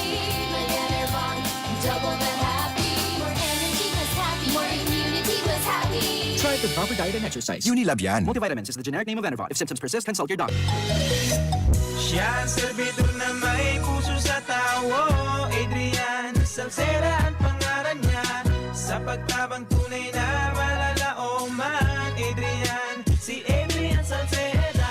Mag-Enervon, double the happy. More energy, mas happy. More immunity, mas happy. Try it with proper diet and exercise. Unilab yan. Multivitamins is the generic name of Enervon. If symptoms persist, consult your doctor. Siya ang serbidor na may puso sa tawo. Adrian Salceda ang pangaran niya. Sa pagtabang tunay na malalaoman. Adrian, si Adrian Salceda.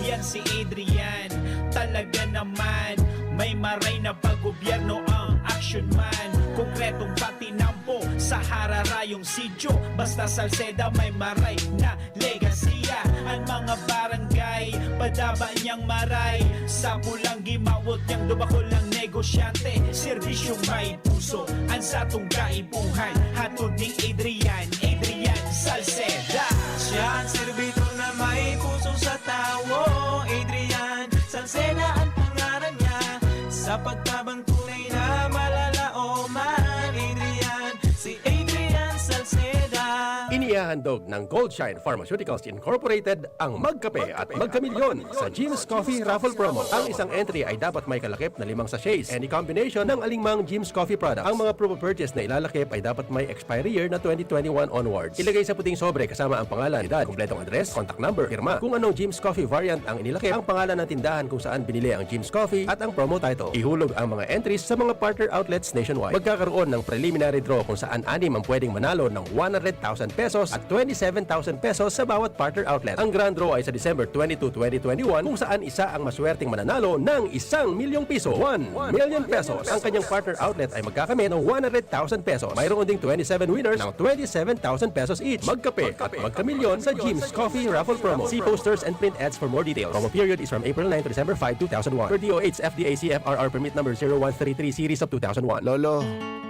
Yan si Adrian, talaga naman. May maray na pag-gobyerno ang action man. Konkretong patinampo sa hararayong sityo. Basta Salceda may maray na legasiya. An mga barangay, padaba niyang maray. Sa pulang gimawot niyang dubakol ng negosyante. Serbisyong may puso, an satong kaipuhan. Hatod ni Adrian, Adrian Salceda. Siya ang serbidor na may puso sa tawo. Adrian Salceda ang pangaran niya. Sa pagtabang tunay na malalaoman. Adrian, si Adrian Salceda. Inihahandog ng Goldshine Pharmaceuticals Incorporated ang Magkape at Magkamilyon sa Jim's Coffee Raffle Promo. Ang isang entry ay dapat may kalakip na limang sachets, any combination ng alingmang Jim's Coffee product. Ang mga proof of purchase na ilalakip ay dapat may expiry year na twenty twenty-one onwards. Ilagay sa puting sobre kasama ang pangalan, edad, kumpletong address, contact number, pirma, kung anong Jim's Coffee variant ang inilakip, ang pangalan ng tindahan kung saan binili ang Jim's Coffee, at ang promo title. Ihulog ang mga entries sa mga partner outlets nationwide. Magkakaroon ng preliminary draw kung saan anim ang pwedeng manalo ng one hundred thousand pesos at twenty-seven thousand pesos sa bawat partner outlet. Ang grand draw ay sa December twenty-two, twenty twenty-one, kung saan isa ang maswerteng mananalo ng isang milyong piso, one million pesos. Ang kanyang partner outlet ay magkakamit ng one hundred thousand pesos. Mayroon ding twenty-seven winners ng twenty-seven thousand pesos each. Magkape at magkamilyon sa Jim's Coffee Raffle Promo. See posters and print ads for more details. Promo period is from April nine to December five, two thousand one. Per D O H F D A C F R R permit number zero one three three series of two thousand one. Lolo,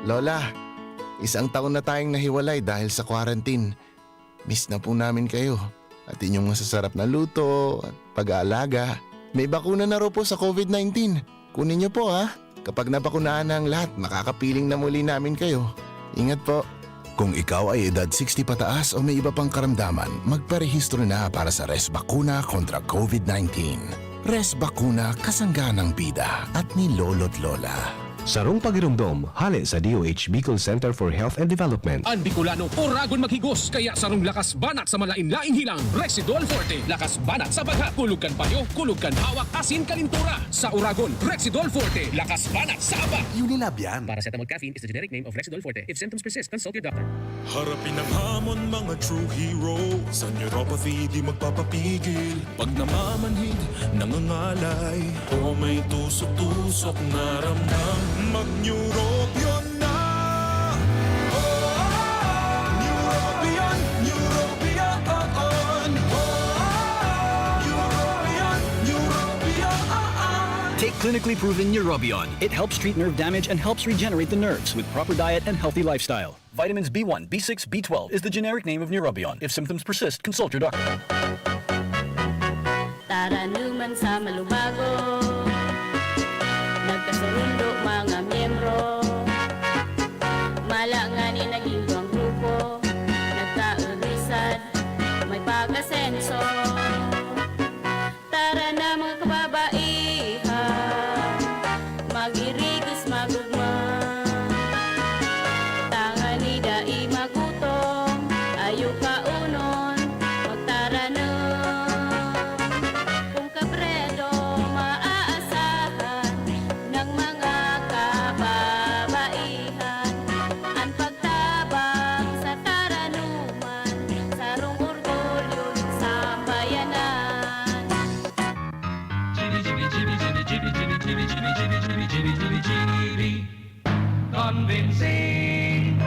Lola, isang taon na tayong nahiwalay dahil sa quarantine. Miss na po namin kayo at inyong masasarap na luto at pag-aalaga. May bakuna na raw po sa covid nineteen. Kunin niyo po, ha? Kapag nabakunahan na ang lahat, makakapiling na muli namin kayo. Ingat po. Kung ikaw ay edad sixty pataas o may iba pang karamdaman, magparehistro na para sa Resbakuna kontra covid nineteen. Resbakuna, kasangga ng bida at ni Lolo't Lola. Sarong pagiromdom, hale sa D O H Bicol Center for Health and Development. An Bicolano, oragon maghigos, kaya sarong lakas banat sa malain-laing hilang, Rexidol Forte. Lakas banat sa baghat, kulog kan payo, kulog kan hawak, asin kalintura. Sa oragon, Rexidol Forte, lakas banat sa aba. Unilab yan. Paracetamol caffeine is the generic name of Rexidol Forte. If symptoms persist, consult your doctor. Harapin ang hamon, mga true heroes. Sa neuropathy, di magpapapigil. Pag namamanhid, nangangalay, o may tusok-tusok na ramdam, mag-Neurobion na! Oh, oh, oh. Neurobion, Neurobion, oh, oh. Oh, oh, oh. Neurobion, Neurobion, oh, oh. Take clinically proven Neurobion. It helps treat nerve damage and helps regenerate the nerves with proper diet and healthy lifestyle. Vitamins B one, B six, B twelve is the generic name of Neurobion. If symptoms persist, consult your doctor. Sa Malubago, nagkasurundo mga miyembro. Mala ngani naging duwang grupo, nagkaurisan, may pag-asenso. Tara na, mga kababaihan, mag-irigis, magugma. Tangani dai magutom, ayo kaunon, magtaranom. Kung kabredo maaasahan ng mga kababaihan, an pagtabang sa taranuman, sarong orgulyo nin sambayanan. Convincing.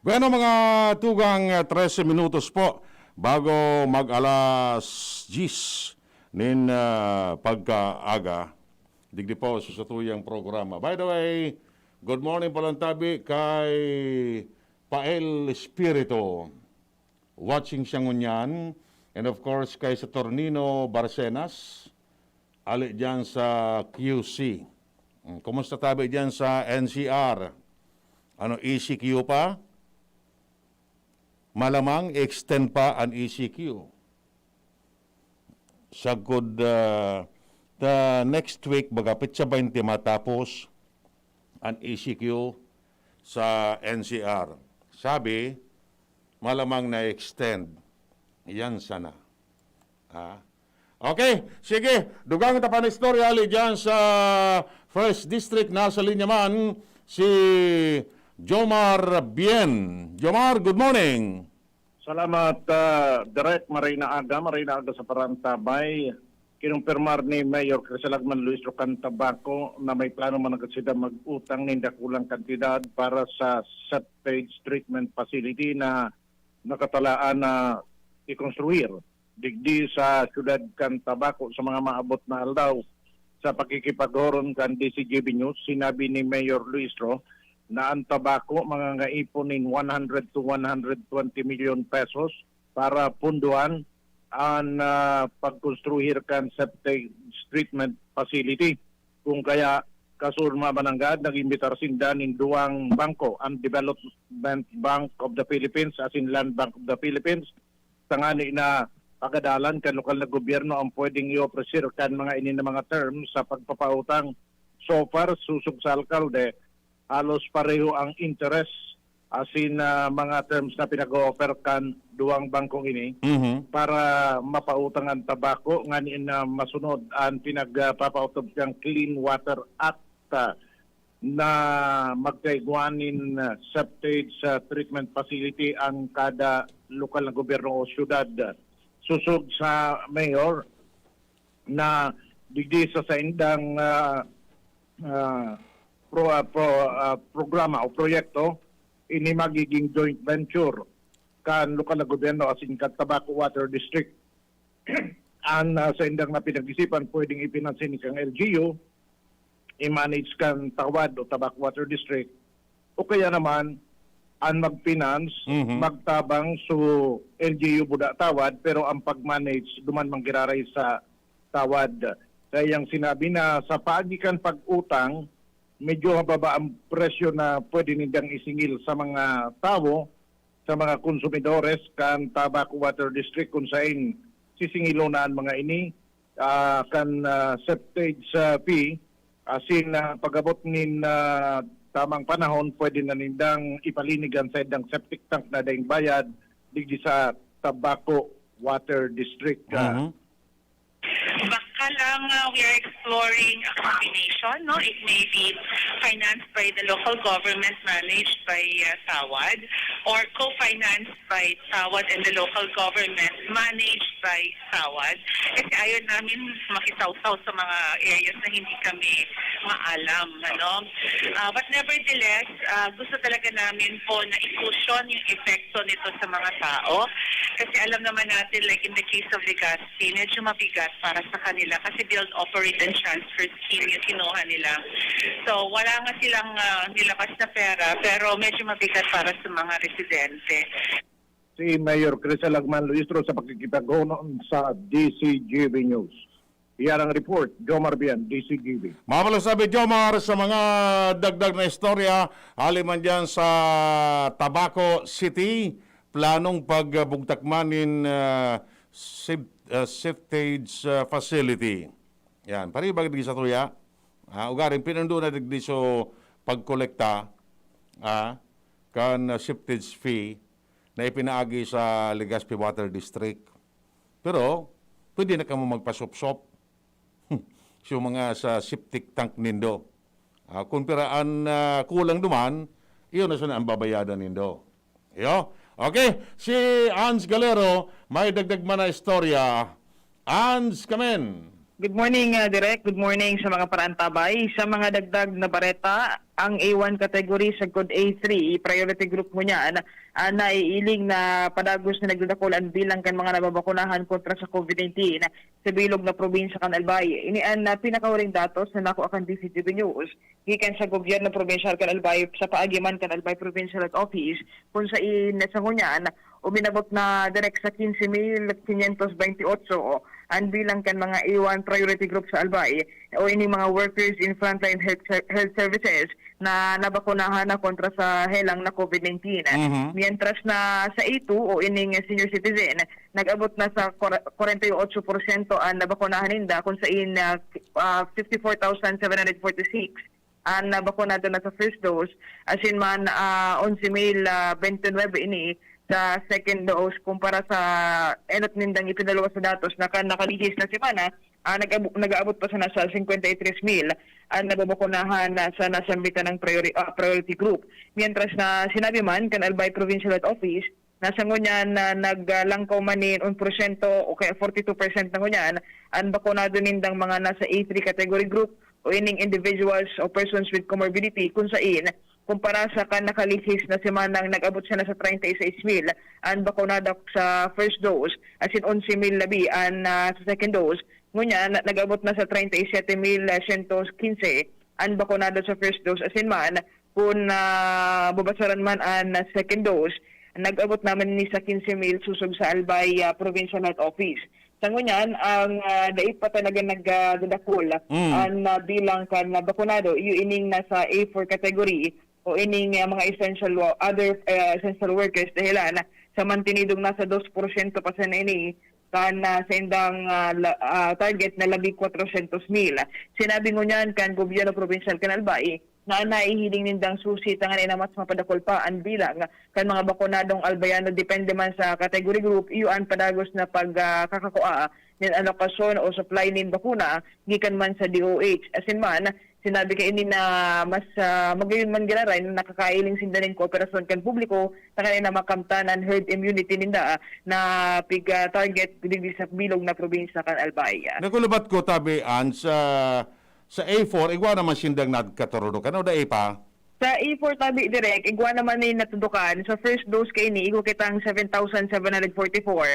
Bueno, mga tugang, eh, trese minutos po bago mag-alas diyes nin, ah, pagkaaga. Digdi po sa satuyang programa. By the way, good morning palang tabi kay Pael Espiritu. Watching siya ngunyan. And of course, kay Saturnino Barcenas, ali diyan sa Q C. Hmm, kumusta tabi diyan sa N C R? Ano, E C Q pa? Malamang extend pa an E C Q. Sagkod, ah, the next week, baga petsa baynte matapos an E C Q sa N C R. Sabi, malamang na-extend. Yan sana. Ha? Okay, sige. Dugang ta pa na istorya, ali dyan sa First District. Nasa linya man si Jomar Bien. Jomar, good morning. Salamat, ah, Direk. Maray na aga, maray na aga sa parantabay. Kinumpirmar ni Mayor Crisalagman Luis Rocan Tabaco na may plano man agad sila mag-utang nin dakulang kantidad para sa septage treatment facility na nakatalaan na ikonstruir digdi sa siyudad kan Tabaco sa mga maabot na aldaw. Sa pakikipaghoron kan D C G B News, sinabi ni Mayor Luistro na ang Tabaco mangangaipon nin one hundred to one hundred twenty million pesos para punduhan an, ah, pagkonstruhir kan septic treatment facility. Kung kaya, kasunod mananggad, nag-imbitar sinda nin duwang bangko, ang Development Bank of the Philippines asin Land Bank of the Philippines, tangani na pagadalan kan lokal na gobyerno ang pwedeng i-ofrecer kan mga ini na mga terms sa pagpapautang. So far, sosog sa alkalde, halos pareho ang interest asin, ah, mga terms na pinag-o-offer kan duwang bangkong ini Mhm. para mapautang an Tabaco, nganing, ah, masunod an pinagpapautob kan Clean Water Act, ah, na magkaigwa nin, ah, septage, ah, treatment facility ang kada lokal na gobyerno o syudad. Sosog sa mayor na digdi sa saindang, ah, ah, pro-, ah, pro-, ah, programa o proyekto, ini magiging joint venture kan lokal na gobyerno asin kan Tabaco Water District. An, ah, saindang na pinag-isipan, pwedeng ipinansin kan L G U, i-manage kan Tawad o Tabaco Water District, o kaya naman, an mag-finance, Mhm. magtabang so L G U buda Tawad, pero ang pag-manage duman manggiraray sa Tawad. Kaya yang sinabi na sa paagi kan pag-utang, medyo mababa ang presyo na pwede nindang isingil sa mga tawo, sa mga konsumidores kan Tabaco Water District, kun sain sisingilon na an mga ini, ah, kan, ah, septage, ah, fee, asin, ah, pag-abot nin, ah, tamang panahon, pwede na nindang ipalinig an saindang septic tank na daing bayad digdi sa Tabaco Water District, ah. Mhm. Baka lang, ah, we are exploring a combination, no? It may be financed by the local government, managed by, ah, Tawad, or co-financed by Tawad and the local government, managed by Tawad. Kasi ayaw namin makisawsaw sa mga areas na hindi kami maalam, ano? Ah, but nevertheless, ah, gusto talaga namin po na i-cushion yung epekto nito sa mga tao. Kasi alam naman natin, like in the case of Legazpi, medyo mabigat para sa kanila kasi build, operate, and transfer scheme yung kinuha nila. So, wala nga silang, ah, nilabas na pera, pero medyo mabigat para sa mga residente. si Mayor Crisel Agman Luistro sa pakikipaghunon sa D C G B News. Iyan ang report, Jomar Bian, D C G B. Mabalos sabi, Jomar, sa mga dagdag na istorya, hali man dyan sa Tabaco City, planong pagbugtak man nin, ah, sep-, ah, septage, ah, facility. Yan, paribag digdi sa tuya. Ah, ugaring pinundo na digdi so pagkolekta, ah, kan, ah, septage fee na ipinaagi sa Legazpi Water District. Pero, pwede na kamo magpasopsop. So, mga sa septic tank nindo. Ah, kung pira an, ah, kulang duman, iyon na sana ang babayadan nindo. Iyo. Okay, si Ans Galero, may dagdag man na istorya. Ans, kamen. Good morning, ah, Direk. Good morning sa mga paraantabay. Sa mga dagdag na bareta, ang A one category sagkod A three, priority group ngunyan, ah, naiiling na padagos na nagdadakul an bilang kan mga nababakunahan kontra sa COVID nineteen sa bilog na probinsya kan Albay. Ini an, ah, pinakahuling datos na nakuha kan D C G B News gikan sa gobyerno probinsyal kan Albay sa paagi man kan Albay Provincial Health Office, kun sain sa ngunyan, uminabot na direk sa quince mil quinientos veintiocho an bilang kan mga A one priority group sa Albay o ini mga workers in frontline health, health services na nabakunahan na kontra sa helang na COVID nineteen. Mhm. Mientras na sa A two o ining senior citizen, nag-abot na sa kwarenta y ocho porsyento an nabakunahan ninda, kun sain, ah, ah, fifty-four thousand seven hundred forty-six an nabakunado na sa first dose, asin man, ah, onse mil, ah, bente nuebe ini sa second dose, kumpara sa enot nindang ipinaluwas na datos na kan nakalihis na semana, ah, nag-abo-, nag-aabot pa sana sa singkwenta y tres mil an nababakunahan na sa nasambitan ng priori-, ah, priority group. Mientras na sinabi man kan Albay Provincial Health Office na sa ngunyan na naglangkaw man nin un porsyento o kaya forty-two percent na ngunyan an bakunado nindang mga nasa A three category group o ining individuals o persons with comorbidity, kun sain, kumpara sa kan nakalihis na semanang nag-abot sana sa treinta y seis mil an bakunado sa first dose, asin onse mil labi an, ah, sa second dose. Ngunyan, nag-abot na sa treinta y siete mil syentos quince an bakunado sa first dose, asin man, kun, ah, babasaran man an second dose, nag-abot naman ini sa quince mil sosog sa Albay, ah, Provincial Health Office. Sa ngunyan, ang, ah, dai pa talaga nagdadakul Mm. an, ah, bilang kan nabakunado, iyo ining nasa A four category o ining, ah, mga essential wo-, other, ah, essential workers, dahilan sa mantinidong nasa dos porsyento pa sana ini kan, ah, saindang, ah, la-, ah, target na labi kwatrosyentos mil. Sinabi ngunyan kan gobyerno probinsyal kan Albay na nahihiling nindang susi tanganing na mas mapadakul pa an bilang kan mga bakunadong Albayano, depende man sa category group, iyo an padagos na pag, ah, kakakua nin alokasyon o supply nin bakuna gikan man sa D O H. Asin man, sinabi kaini na mas, ah, magayon man giraray na nakakailing sinda nin kooperasyon kan publiko tanganing na makamtan an herd immunity ninda na pig, ah, target digdi sa bilog na probinsya kan Albay. Nakulubat ko, tabi, an sa, sa A four, igwa naman sindang nagkaturunukan o dai pa? Sa A four tabi, Direk, igwa naman ni natudukan. Sa first dose kaini, igwa kitang seven thousand seven hundred forty-four.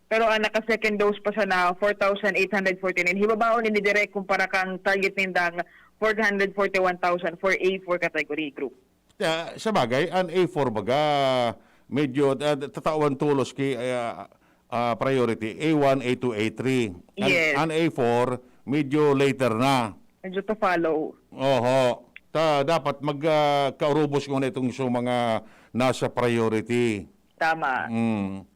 Pero ang naka-second dose pa sana, four thousand eight hundred forty-nine. Hibabaon ini, Direk, kumpara kang target nindang four hundred forty-one thousand for A four category group. Ah, sa bagay, an A four baga, medyo, ah, tatawan tolos ki, ah, ah, priority, A one, A two, A three. An, Yes. an A four, medyo later na. Medyo to follow. Oho. Ta, dapat mag, ah, kaurubos muna itong sa mga nasa priority. Tama. Mm.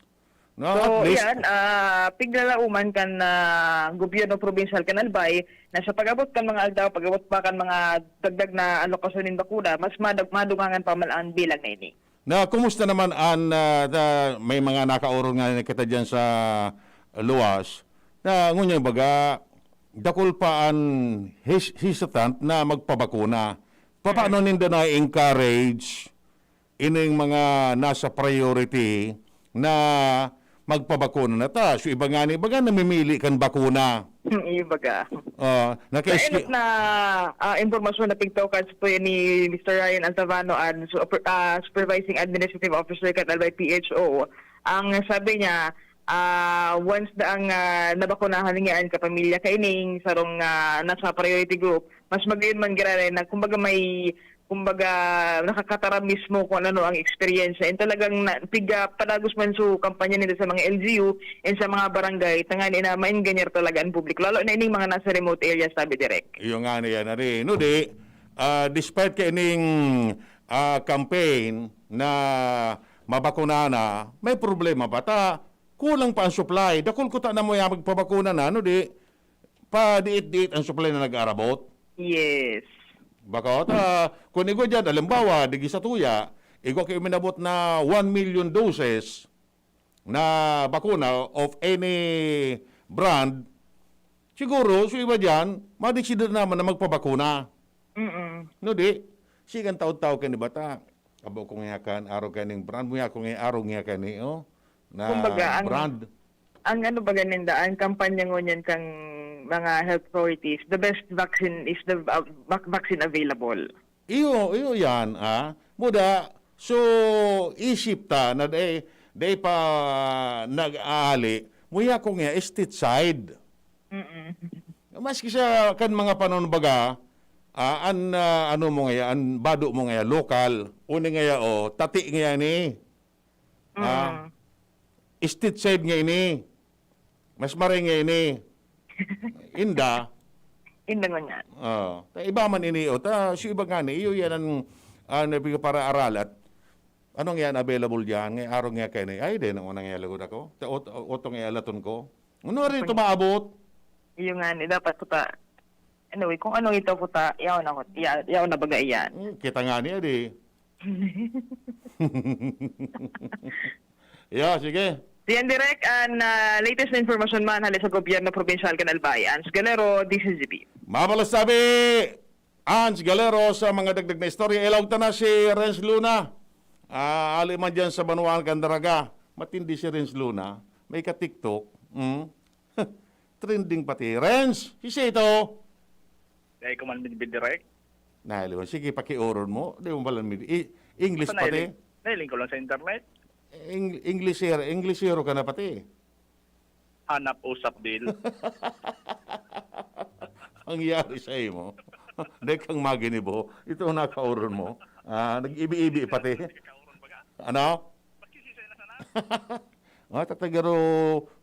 No, So, at least yan, ah, piglalauman kan, ah, gobyerno probinsyal kan Albay na sa pag-abot kan mga aldaw, pag-abot pa kan mga dagdag na alokasyon nin bakuna, mas madag-, madugangan pa man ang bilang na ini. Na kumusta naman an, ah, da-, may mga nakaorong nga kita diyan sa luwas, na ngunyan baga, dakul pa an hes-, hesitant na magpabakuna. Papaano Hmm. ninda na-encourage ining mga nasa priority na magpabakuna na ta? So, iba nga ni, baga namimili kan bakuna. Hmm, iba ka. Ah, Sa naka-eski- enot na, ah, impormasyon na pigtukan sa tuya ni Mister Ryan Altavano, an su-, ah, Supervising Administrative Officer kan Albay P H O, ang sabi niya, ah, once na ang, ah, nabakunahan niya an kapamilya kaining sarong, ah, nasa priority group, mas magayon man giraray na, kumbaga, may kumbaga, nakakataram mismo kung ano ang eksperyensya. And talagang na, piga padagos man so kampanya nila sa mga L G U and sa mga barangay, tangani na maenganyar talaga ang publiko, lalo na ining mga nasa remote areas, sabi, Direk. Iyo nga na yan, ari. No, di, ah, despite kaining, ah, campaign na mabakuna na, may problema pa ta. Kulang pa ang supply. Dakul kuta na mo yan magpabakuna na, no, di, padiit-diit ang supply na nag-aarabot. Yes. Bako, ta, kung igwa dyan, halimbawa, digi sa tuya, igwa kayo minabot na one million doses na bakuna of any brand, siguro, so iba dyan, madesider naman na magpabakuna. Mm-mm. No, di? Sigan taon-taon ka ni bata. Abo ko nga kan, araw ka ning brand mo, ako nga araw nga ka ni, oh, na Kumbaga, ang, brand. Ang ano ba ganinda, ang kampanya ngunyan kang mga health authorities, the best vaccine is the, uh, vac-, vaccine available. Iyo, iyo yan, ah. Muda, so, isip ta na day, day pa nag-aali, muya ko nga, stateside. Mm-mm. Maski sa kan mga panahon baga, ah, an, ah, ano mo ngaya, an bado mo ngaya, lokal, uni ngaya, oh, tati ngaya ni. Ah, Mm. Stateside nga ini. Mas maray nga ini. Inda. Inda ngunyan. Oh, ta iba man ini, oh. Ta, si iba nga ni, iyo yan ang, ah, nabi-, para aral at ano nga yan available diyan, nga araw nga kayo ni. Ay, di na unang yalagod ako. Ta, ot-, otong yalaton ko. Ano rin Ako ito maabot? Iyo nga ni, dapat ko ta, anyway, kung ano ito ko ta, yaw na ko, ya-, yaw na baga iyan. Hmm, kita nga niya, di. Yeah, sige. Diyan, Direk, an, ah, latest na informasyon man hali sa gobyerno probinsyal kan Albay, Ans Galero, D Z G B. Mabalasabi, Ans Galero, sa mga dagdag na istorya. Ilawag ta na si Renz Luna. Ah, ali man dyan sa Banwaan kan Daraga. Matindi si Renz Luna. May ka-TikTok. Mm. Trending pati. Renz, si Sito. Dahil ko man bidbid direct. Nahaliwan. Sige, pakiuron mo. Di mo pala mid-, i-, English Basta pati. Nailing, nailing ko lang sa internet. Eng-, Englishero, Englishero ka na pati. Hanap usap, Bill. Ang yari sa imo. Dahil kang maginibo, ito ang nakauron mo. Ah, nag-ibi-ibi pati. Ano? Maski si Sena sana. Ah, tatagaro,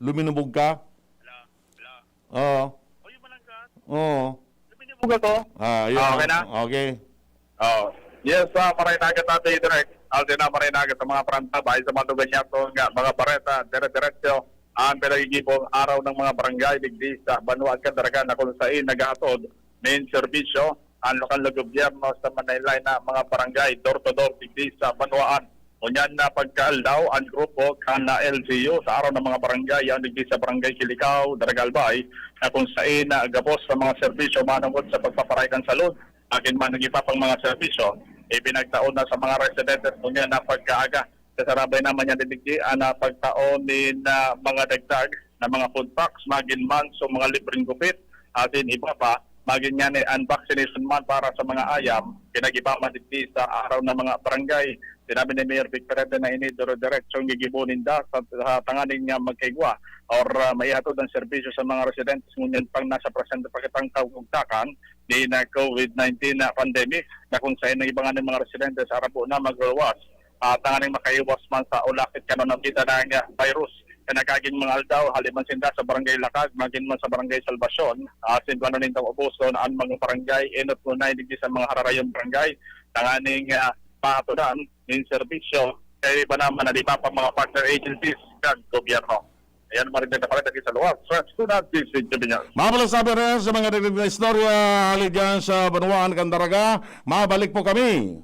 luminubog ka? Hello? Hello? Oo. O, yung malangkat? Oo. Luminubog ako? Ah, yun. Ah, okay na? Okay. Oh. Yes, ah, maray na agad natin, Direk. Alden na, maray na agad sa mga parantabay, sa mga lugar niya, so, nga, mga bareta, dire-diretso, ang pinagigibong araw ng mga barangay, digdi sa Banwaan kan Daraga, na kung sain naghahatod nin serbisyo ang lokal na gobyerno sa Manaylayn na mga barangay, door to door, digdi sa Banwaan. Ngunyan na pagkaaldaw, ang grupo kan L G U sa Araw ng mga Barangay, yan digdi sa Barangay Kilikao, Daraga, Albay, na kung sain na gabos sa mga serbisyo manungod sa pagpaparay kan salud, akin man ang iba pang mga serbisyo, ipinagtaon na sa mga residentes ngunyan na pagkaaga. Kasarabay naman yan digdi, ang, ah, pagtaon nin, ah, mga dagdag na mga food packs, magin man sa mga libreng gupit, asin iba pa, magin nga ni an vaccination man para sa mga ayam, pinag-iba man digdi sa Araw ng mga Barangay. Sinabi ni Mayor Vic Perete na ini dire-diretsong gigibo ninda sa, sa tanganing nga magkaigwa or, ah, maihatod ang serbisyo sa mga residentes ngunyan pang nasa presente pa kitang kaugtakan ni na COVID nineteen na pandemic, na kung sain ang iba nga ng mga residentes arapo na magluwas, ah, tanganing makaiwas man sa ulakit kanon ang kita ng, ah, virus. Kaya nagkaging mga aldaw, hali man sinda sa Barangay Lakag, magin man sa Barangay Salvacion, ah, simbahan nindang ubuson ang mga barangay, enot ngunay digdi sa mga hararayong barangay, tanganing, ah, pahatudan nin serbisyo kay iba naman na di pa pa mga partner agencies kan gobyerno. Ayan, marinda na pala sa luwas. Swerte ko na, D C J Binyas. Mga pala sabi rin sa mga dagdag na istorya, hali dyan sa Banwaan kan Daraga, mabalik po kami.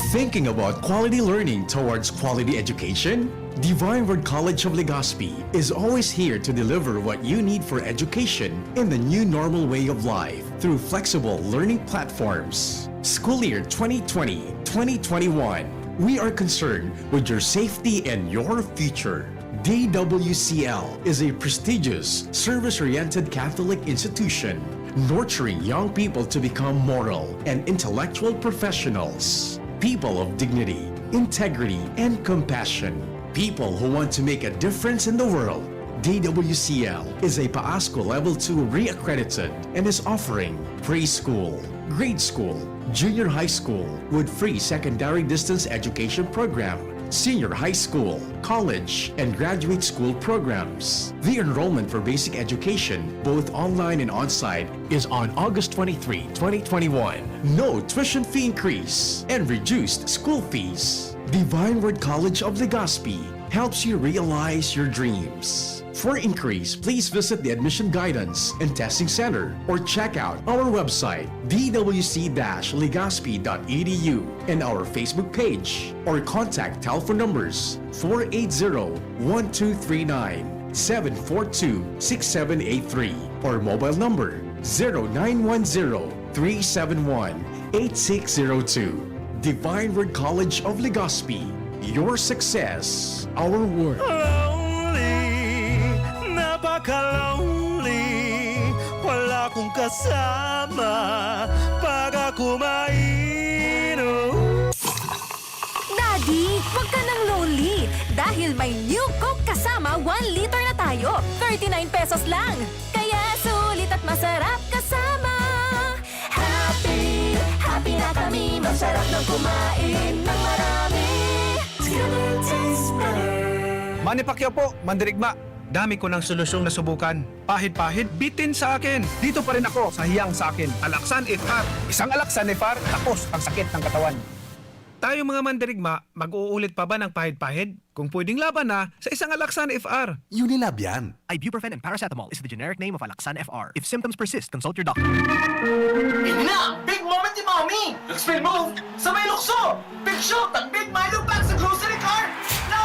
Thinking about quality learning towards quality education? Divine Word College of Legazpi is always here to deliver what you need for education in the new normal way of life through flexible learning platforms. School year twenty twenty, twenty twenty-one, we are concerned with your safety and your future. D W C L is a prestigious, service-oriented Catholic institution, nurturing young people to become moral and intellectual professionals, people of dignity, integrity, and compassion, people who want to make a difference in the world. D W C L is a PAASCU Level two re-accredited and is offering preschool, grade school, junior high school with free secondary distance education program, senior high school, college, and graduate school programs. The enrollment for basic education, both online and on-site, is on August twenty-three, twenty twenty-one. No tuition fee increase and reduced school fees. Divine Word College of Legazpi helps you realize your dreams. For inquiries, please visit the Admission Guidance and Testing Center or check out our website, d w c dash legazpi dot e d u, and our Facebook page, or contact telephone numbers four eight zero, one two three nine, seven four two, six seven eight three, or mobile number zero nine one zero, three seven one, eight six zero two. Divine Word College of Legazpi, your success, our work. Lonely, napaka-lonely. Wala akong kasama pag ako mainom. Daddy, wag ka nang lonely dahil may New Coke Kasama one liter na tayo. Thirty-nine pesos lang. Kaya sulit at masarap kasama. Happy, happy na kami. Masarap nang kumain ng marami. It's gonna taste better. Manny Pacquiao po, mandirigma. Dami ko ng solusyong nasubukan. Pahid-pahid, bitin sa akin. Dito pa rin ako sa hiyang sa akin. Alaxan F R. Isang Alaxan F R, tapos ang sakit ng katawan. Tayo mga mandirigma, mag-uulit pa ba ng pahid-pahid? Kung pwedeng laban na sa isang Alaxan F R. Unilab yan. Ibuprofen and paracetamol is the generic name of Alaxan F R. If symptoms persist, consult your doctor. Ini na! Big moment ni Mommy! Nag-spin move sa may lukso! Big shoot ang Big Milo Pack sa grocery cart! No!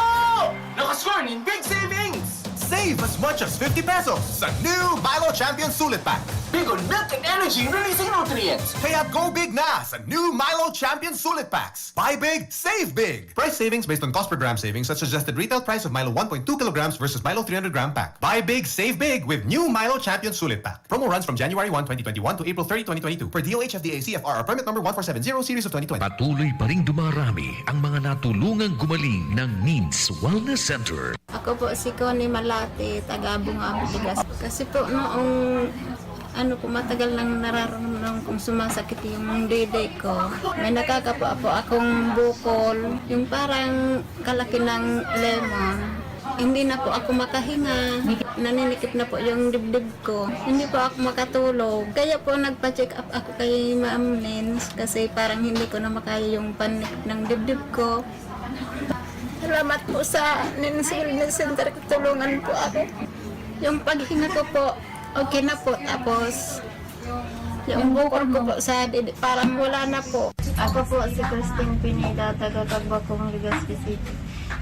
Nakascore nin big savings! Save as much as fifty pesos sa new Milo Champion Sulit Pack. Big on milk and energy releasing nutrients. Kaya go big na sa new Milo Champion Sulit Packs. Buy big, save big. Price savings based on cost per gram savings at suggested retail price of Milo one point two kilograms versus Milo three hundred gram pack. Buy big, save big with new Milo Champion Sulit Pack. Promo runs from January one, twenty twenty-one to April thirty, twenty twenty-two, per D O H F D A C F R or permit number one four seven zero series of twenty twenty. Patuloy pa ring dumarami ang mga natulungang gumaling ng Needs Wellness Center. Ako po si Connie Malate, taga Abong-Abong, Legazpi. Kasi po noong ano po, matagal nang nararamdaman kong sumasakit yung dede ko. May nakakapwa po akong bukol, yung parang kalaki ng lemon. Hindi na po ako makahinga. Naninikip na po yung dibdib ko. Hindi po ako makatulog. Kaya po nagpa-check up ako kay Ma'am Nins kasi parang hindi ko na makaya yung panik ng dibdib ko. Salamat po sa Nins Wellness Center. Tulungan po ako. Yung paghinga ko po, okay na po. Tapos, yung bukol ko po sa didi, parang wala na po. Ako po si Christine Pineda, taga Cagbacong, Legazpi City.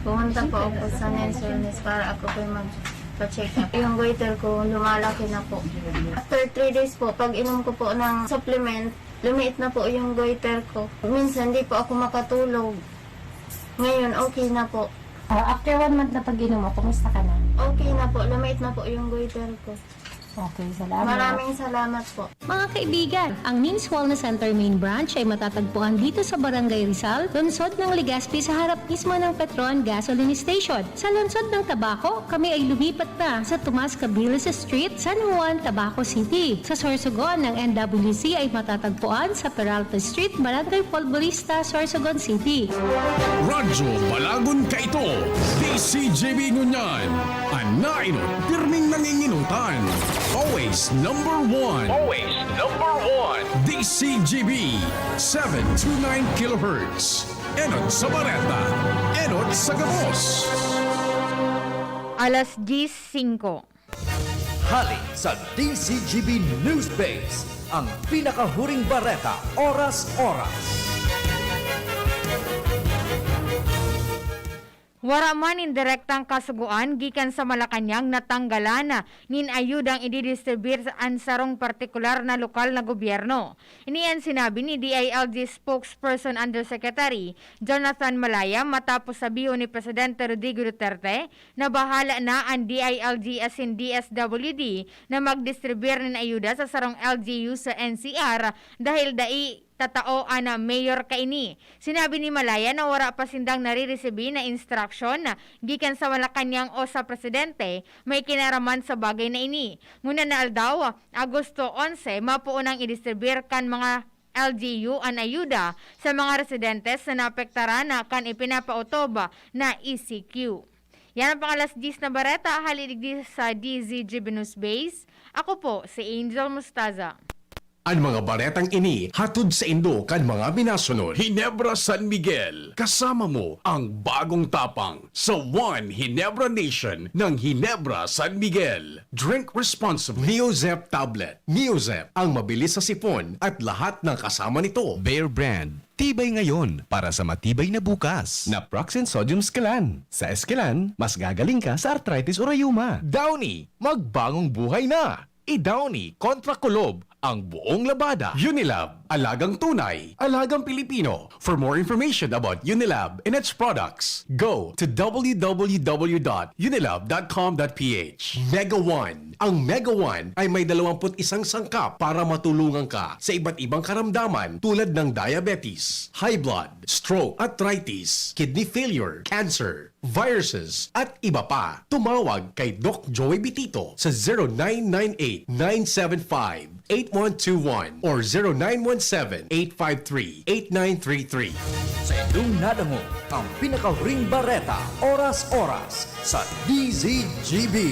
Pumunta po ako sa Nins Wellness para ako po magpa-check up. Yung goiter ko, lumalaki na po. After three days po, pag inom ko po ng supplement, lumiit na po yung goiter ko. Minsan, di po ako makatulog. Ngayon, okay na po. Ah, after one month na pag-inom mo, kumusta ka na? Okay na po. Lumiit na po yung goiter ko. Okay, salamat. Maraming salamat po. Mga kaibigan, ang Nins Wellness Center Main Branch ay matatagpuan dito sa Barangay Rizal, lungsod ng Legazpi, sa harap mismo ng Petron Gasoline Station. Sa lungsod ng Tabaco, kami ay lumipat na sa Tomas Cabiles Street, San Juan, Tabaco City. Sa Sorsogon, ang N W C ay matatagpuan sa Peralta Street, Barangay Folborista, Sorsogon City. Radyo Balagon Kaito, D C G B Ngunyan. An nainot, pirming nanginginutan. Always number one. Always number one. D C G B, seven two nine kilohertz. Enot sa bareta, enot sa gabos. Alas diyes singko. Hale sa D C G B News Base, ang pinakahuring bareta, oras-oras. Wara man nin direktang kasugoan gikan sa Malacañang na tanggalan nin ayudang ididistribir an sarong partikular na lokal na gobyerno. Ini an sinabi ni D I L G Spokesperson Undersecretary Jonathan Malaya matapos sabihon ni Presidente Rodrigo Duterte na bahala na an D I L G asin D S W D na magdistribir nin ayuda sa sarong L G U sa N C R dahil dai tatao an mayor kaini. Sinabi ni Malaya na wara pa sindang nariresibi na instruksyon gikan sa Malacañang o sa presidente may kinaraman sa bagay na ini. Ngunyan na aldaw, Agosto onse, mapoon ang idistribir kan mga L G U an ayuda sa mga residentes na naapektaran na kan ipinapaotob na E C Q. Yan ang pang-alas diyes na bareta, hali digdi sa D Z G B News Base. Ako po si Angel Mustaza. An mga baretang ini hatod saindo kan mga minasunod: Ginebra San Miguel, kasama mo ang bagong tapang sa One Ginebra Nation ng Ginebra San Miguel. Drink responsibly. Neozep tablet. Neozep, ang mabilis sa sipon at lahat ng kasama nito. Bear Brand, tibay ngayon para sa matibay na bukas. Naproxen Sodium Esquilan. Sa Esquilan, mas gagaling ka sa arthritis o rayuma. Downy, magbagong buhay na! I-Downy kontra kulob ang buong labada. Unilab, alagang tunay, alagang Pilipino. For more information about Unilab and its products, go to w w w dot unilab dot com dot p h. Mega One. Ang Mega One ay may dalawampu't isang sangkap para matulungan ka sa iba't ibang karamdaman, tulad ng diabetes, high blood, stroke, arthritis, kidney failure, cancer, viruses, at iba pa. Tumawag kay Doc Joey Bitito sa zero nine nine eight, nine seven five, eight one two one or zero nine one seven, eight five three, eight nine three three. Sa indong nadangog ang pinakahuring bareta, oras-oras, sa D Z G B.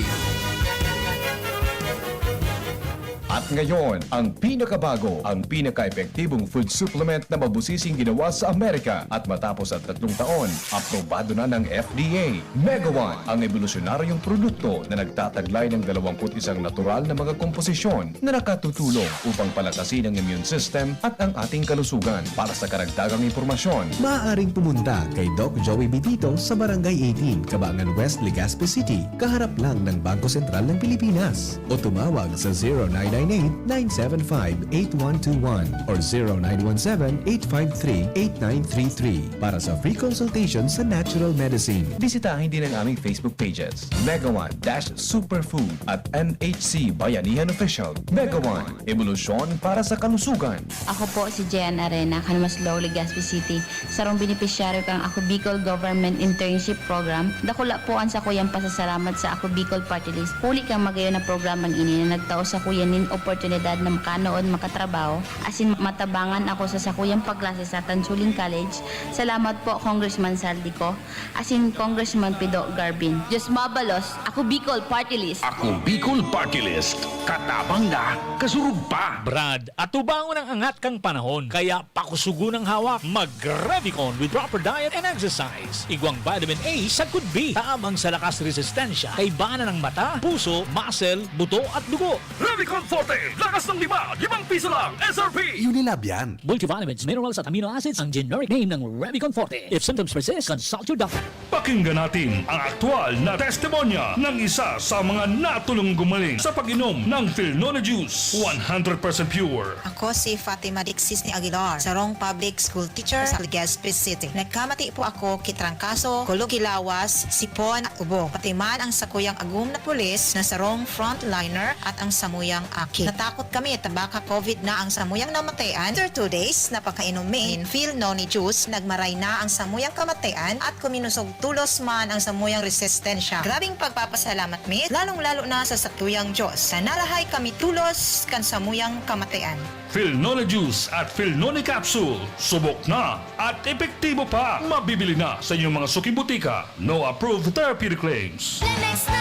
At ngayon, ang pinakabago, ang pinaka-epektibong food supplement na mabusising ginawa sa Amerika, at matapos ang tatlong taon, aprobado na ng F D A. Mega One, ang ebolusyonaryong produkto na nagtataglay ng dalawampu't isang natural na mga komposisyon na nakatutulong upang palakasin ang immune system at ang ating kalusugan. Para sa karagdagang impormasyon, maaaring pumunta kay Doc Joey Bitito sa Barangay eighteen, Cabangan West, Legazpi City, kaharap lang ng Bangko Sentral ng Pilipinas. O tumawag sa zero nine nine eight, nine seven five, eight one two one or zero nine one seven, eight five three, eight nine three three para sa free consultation sa natural medicine. Bisitahin din ang aming Facebook pages, Mega One dash Superfood at N H C Bayanihan Official. Mega One, ebolusyon para sa kalusugan. Ako po si Jen Arena, kan Maslog, Legazpi City. Sarong benepisyaryo kan Ako Bicol Government Internship Program. Dakula po an sakuyang pasasalamat sa Ako Bicol Party List, huli kan magayon na programang ini na nagtao sakuya nin oportunidad na makanood, makatrabaho, asin matabangan ako sa sakuyang pagklase sa Tansuling College. Salamat po, Congressman Zaldy Co, asin Congressman Pido Garbin. Diyos mabalos, Ako Bicol Party List. Ako Bicol Party List. Katabang na, kasurog pa. Brad, atubangon ang angat kan panahon, kaya pakusugon ang hawak. Mag-Revicon with proper diet and exercise. Igwang vitamin A sagkod B, tabang sa lakas resistensya, kaibanan ng mata, puso, muscle, buto at dugo. Revicon Forte, lakas ng lima, limang piso lang, S R P. Unilab yan. Multivitamins, minerals at amino acids ang generic name ng Revicon Forte. If symptoms persist, consult your doctor. Pakinggan natin ang aktual na testimonya ng isa sa mga natulong gumaling sa pag-inom ng Filnone Juice, one hundred percent pure. Ako si Fatima Dixis ni Aguilar, sarong public school teacher sa Legazpi City. Nagkamati po ako ki trangkaso, kulog ki lawas, sipon at ubo. Pati man ang sakuyang agom na pulis na sarong frontliner at ang samuyang aki. Natakot kami ta baka covid na ang samuyang namatayan. After two days na pagkainom mi nin Filnone Juice, nagmaray na ang samuyang kamatayan at kuminosog tolos man ang samuyang resistensya. Grabeng pagpapasalamat mi, lalong-lalo na sa satuyang Diyos, na narahay kami tolos kan samuyang kamatayan. Filnone Juice at Filnone Capsule, subok na at epektibo pa. Mabibili na sa inyong mga suking butika. No approved therapeutic claims. Lemex na!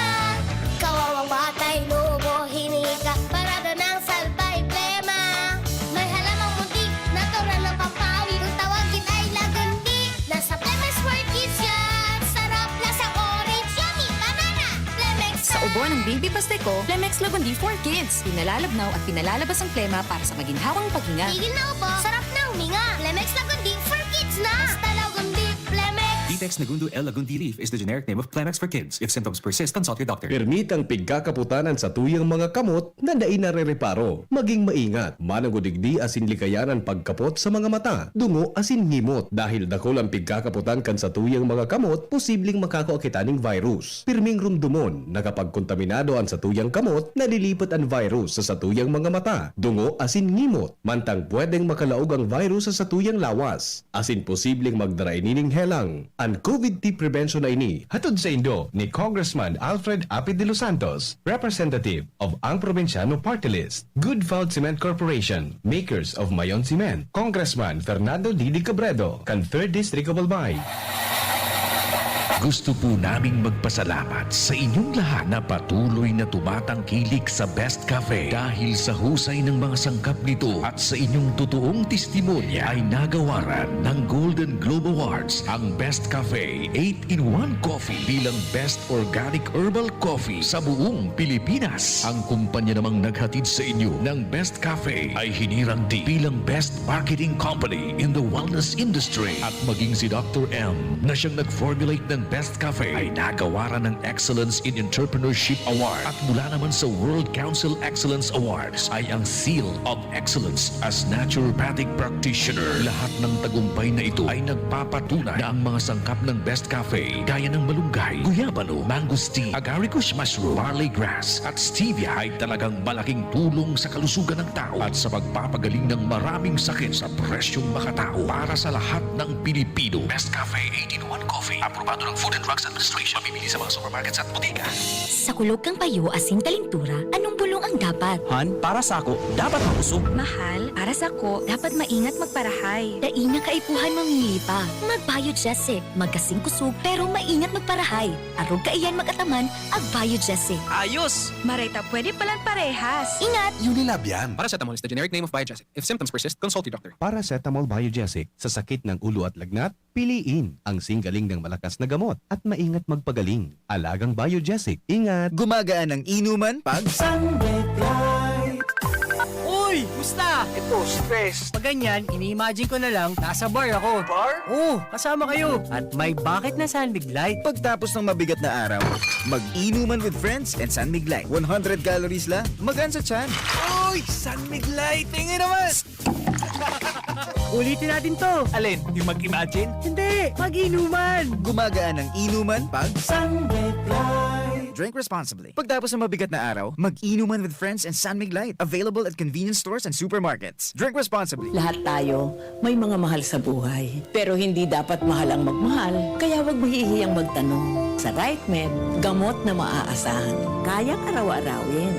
Kawawang batay, lubo, hinika, parada ng salbay, plema. May halamang muntik, natural na pampawi. Kung tawagin ay Lagundi, nasa Lemex for Kids yan. Sarap, lasang orange, yummy, banana. Lemex Sa ubo ng baby pasteko, Lemex Lagundi for Kids. Pinalalabnaw at pinalalabas ang plema para sa maginhawang paghinga. Tigil na ubo, sarap na huminga. Lemex Lagundi for Kids na! Basta Lagundi, Lemex! Vitex Nagundo L Lagundi Leaf is the generic name of Clemex for Kids. If symptoms persist, consult your doctor. Permitang pigkakapotan an satuyang mga kamot na dai narereparo. Maging maingat, mananggod digdi asin likayan an pagkapot sa mga mata, dungo asin ngimot. Dahil dakul an pigkakapotan kan satuyang mga kamot, posibleng makakua kita ning virus. Pirming rumdomon na kapag kontaminado an satuyang kamot, nalilipat an virus sa satuyang mga mata, dungo asin ngimot. Mantang pwedeng makalaog ang virus sa satuyang lawas, asin posibleng magdara ini ning helang. Ang COVID-T prevention na ini, hatod saindo ni Congressman Alfred Apid de los Santos, representative of Ang Probinsyano Party List, Good Food Cement Corporation, makers of Mayon Cement, Congressman Fernando Didi Cabredo, kan Third District of Albay. Gusto po naming magpasalamat sa inyong lahat na patuloy na tumatangkilik sa Best Cafe. Dahil sa husay ng mga sangkap nito at sa inyong totoong testimonya, ay nagawaran ng Golden Globe Awards ang Best Cafe eight-in-one Coffee bilang Best Organic Herbal Coffee sa buong Pilipinas. Ang kumpanya namang naghatid sa inyo ng Best Cafe ay hinirang din bilang Best Marketing Company in the Wellness Industry. At maging si Doctor M, na siyang nag-formulate ng Best Cafe, ay nagawaran ng Excellence in Entrepreneurship Award. At mula naman sa World Council Excellence Awards, ay ang Seal of Excellence as Naturopathic Practitioner. Lahat ng tagumpay na ito ay nagpapatunay na ang mga sangkap ng Best Cafe, gaya ng malunggay, guyabano, mangosteen, agaricus mushroom, barley grass, at stevia, ay talagang malaking tulong sa kalusugan ng tao at sa pagpapagaling ng maraming sakit sa presyong makatao. Para sa lahat ng Pilipino, Best Cafe eight-in-one Coffee, aprobado ng Food and Drugs Administration, mabibili sa mga supermarkets at bodega. Sa kulog kan payo asin kalintura, anong bulong ang dapat? Han, para sako, dapat makusog. Mahal, para sako, dapat maingat magparahay. Dai na kaipuhan mamili pa. Mag-Biogesic, magkasing kusog pero maingat magparahay. Arog kaiyan mag-ataman, ag-Biogesic. Ayos! Maray ta pwede palan parehas. Ingat! Unilab yan. Paracetamol is the generic name of Biogesic. If symptoms persist, consult your doctor. Paracetamol Biogesic sa sakit ng ulo at lagnat, piliin ang singgaling ng malakas na gamot at maingat magpagaling. Alagang Biogesic, ingat! Gumagaan ang inuman pag Sunbet Light. Uy! Musta? Ito, stress. Pag ganyan, ini-imagine ko na lang, nasa bar ako. Bar? Oo, kasama kayo. At may bakit na San Mig Light. Pagtapos ng mabigat na araw, mag-inuman with friends and San Mig Light. One hundred calories lang, magaan sa tiyan. Uy! San Mig Light! Tingin naman! Ulitin natin to. Alin? Yung mag-imagine? Hindi! Mag-inuman! Gumagaan ang inuman pag Sunbet Light. Drink responsibly. Pagtapos ng mabigat na araw, mag-inuman with friends and San Mig Light. Available at convenience stores and supermarkets. Drink responsibly. Lahat tayo may mga mahal sa buhay. Pero hindi dapat mahal ang magmahal, kaya huwag mahihiyang magtanong. Sa RightMed, gamot na maaasahan. Kayang araw-arawin.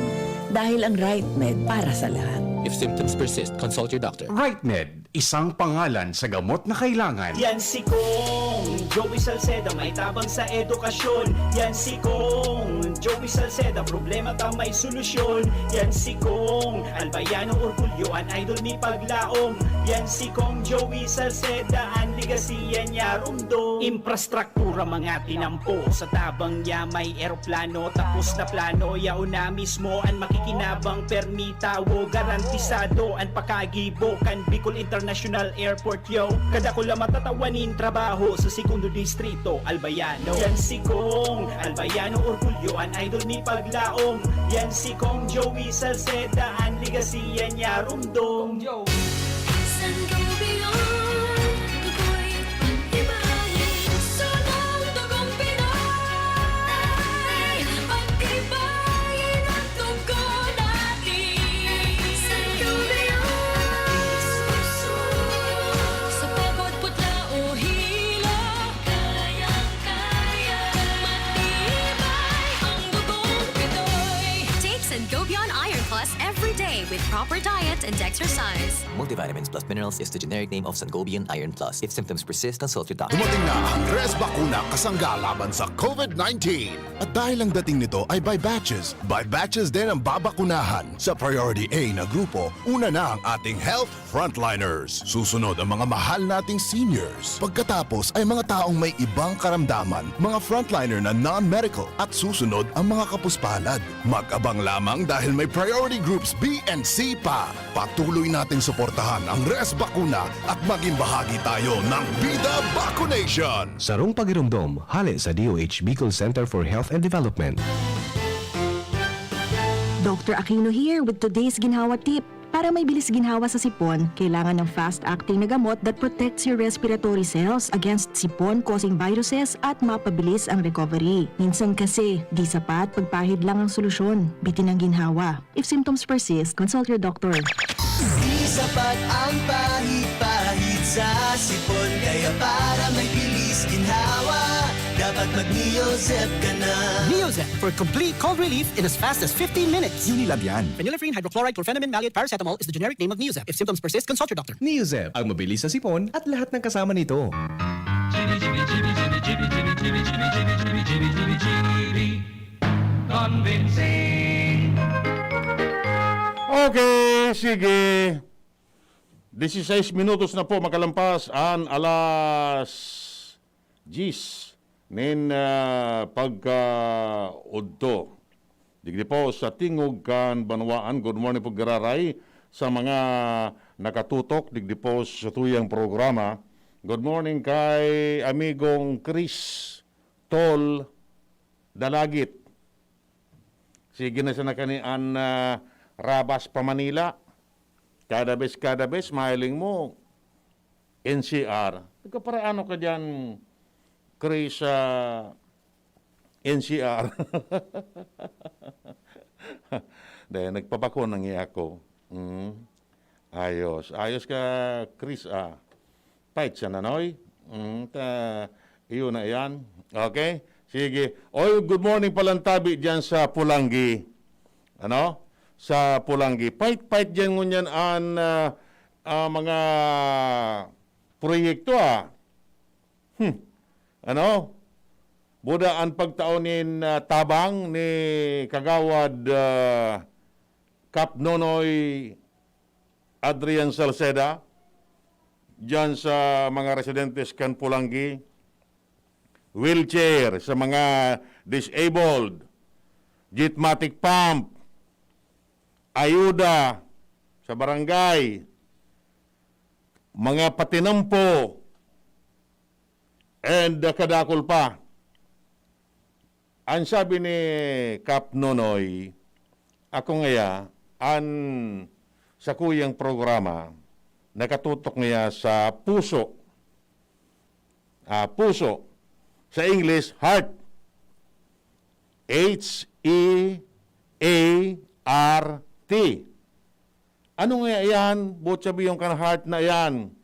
Dahil ang RightMed para sa lahat. If symptoms persist, consult your doctor. RightMed, isang pangalan sa gamot na kailangan. Yan si Kong Joey Salceda, may tabang sa edukasyon. Yan si Kong Joey Salceda, problema ta may solusyon. Yan si Kong Albayano Orgulyo, an idol mi paglaom. Yan si Kong Joey Salceda, an legacy yan niya rumdom. Infrastruktura mga tinampo, sa tabang niya may eroplano. Tapos na plano, yaon na mismo an makikinabang. Permi tawo, garantisado an pakagibo kan Bicol International Airport, yo. Kadakula matatawan nin trabaho sa Segundo Distrito, Albayano. Yan si Kong Albayano Orgulyo, an idol mi paglaom. Yan si Kong Joey Salceda, an legacy yan niya rumdom. Sangobion, ako'y pag-ibahin. Sunong dugong Pinoy, pag-ibahin ang dugo natin. Sangobion, sa pagod, putla o hilo, kayang-kaya, matibay ang dugong Pinoy. Take Sangobion Iron Plus every day with proper diet and exercise. Multivitamins plus minerals is the generic name of Sangobion Iron Plus. If symptoms persist, consult your doctor. Dumating na ang Res Bakuna kasangga laban sa COVID nineteen. At dahil ang dating nito ay by batches, by batches din ang babakunahan. Sa Priority A na grupo, una na ang ating health frontliners. Susunod ang mga mahal nating seniors. Pagkatapos ay mga taong may ibang karamdaman, mga frontliner na non-medical, at susunod ang mga kapuspalad. Mag-abang lamang dahil may priority groups B and C pa. Patuloy nating suportahan ang Res Bakuna at maging bahagi tayo ng Bida Bakunation! Sarong pagiromdom, hale sa D O H Bicol Center for Health and Development. Doctor Aquino here with today's ginhawa tip. Para may bilis ginhawa sa sipon, kailangan ng fast-acting na gamot that protects your respiratory cells against sipon-causing viruses at mapabilis ang recovery. Minsan kasi, di sapat pagpahid lang ang solusyon, bitin ang ginhawa. If symptoms persist, consult your doctor. Di sapat ang pahid-pahid sa sipon, kaya para may bilis ginhawa. Pag mag-Neozep ka na. Neozep for complete cold relief in as fast as fifteen minutes. Unilab yan. Phenylephrine hydrochloride chlorphenamine maleate paracetamol is the generic name of Neozep. If symptoms persist, consult your doctor. Neozep, ang mabilis na sipon at lahat ng kasama nito. Convincing. Okay, sige. Dieciséis minutos na po makalampas an alas diyes nin, ah, pagkaudto. Digdi po sa tingog kan banwaan, good morning po giraray sa mga nakatutok digdi po sa tuyang programa. Good morning kay amigong Chris Tol Dalagit. Sige na sana kani an, ah, Rabas pa Manila. Kada bes, kada bes, mahiling mo, N C R. Nagkapareano ka diyan, Chris, ah, N C R. Dahil nagpabakon na ngani ako. Mm. Ayos. Ayos ka, Chris, ah. Pait siya, Nanoy. Mm, ta, iyo na yan. Okay? Sige. Oy, good morning palang tabi diyan sa Pulanggi. Ano? Sa Pulanggi. Pait-pait diyan ngunyan an, ah, ah, mga proyekto, ah. Hmm. Ano? Buda an pagtao nin, ah, tabang ni Kagawad, ah, Kap Nonoy Adrian Salceda diyan sa mga residentes kan Pulanggi, wheelchair sa mga disabled, jetmatic pump, ayuda sa barangay, mga patinampo, and, uh, kadakol pa. An sabi ni Kap Nonoy, ako ngaya, an sakuyang programa, nakatutok ngaya sa puso. Ah, puso. Sa English, heart. H E A R T. Ano ngaya yan? Boot sabihin kan heart na yan.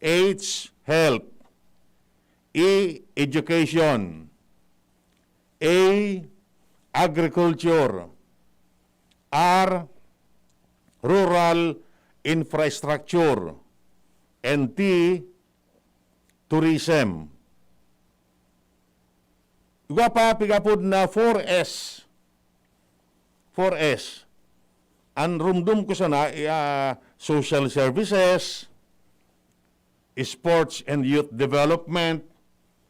H, health. E, education. A, agriculture. R, rural infrastructure. And T, tourism. Igwa pa, pig-apod na four S. Four S. An rumdom ko sana, i-, ah, social services, sports and youth development,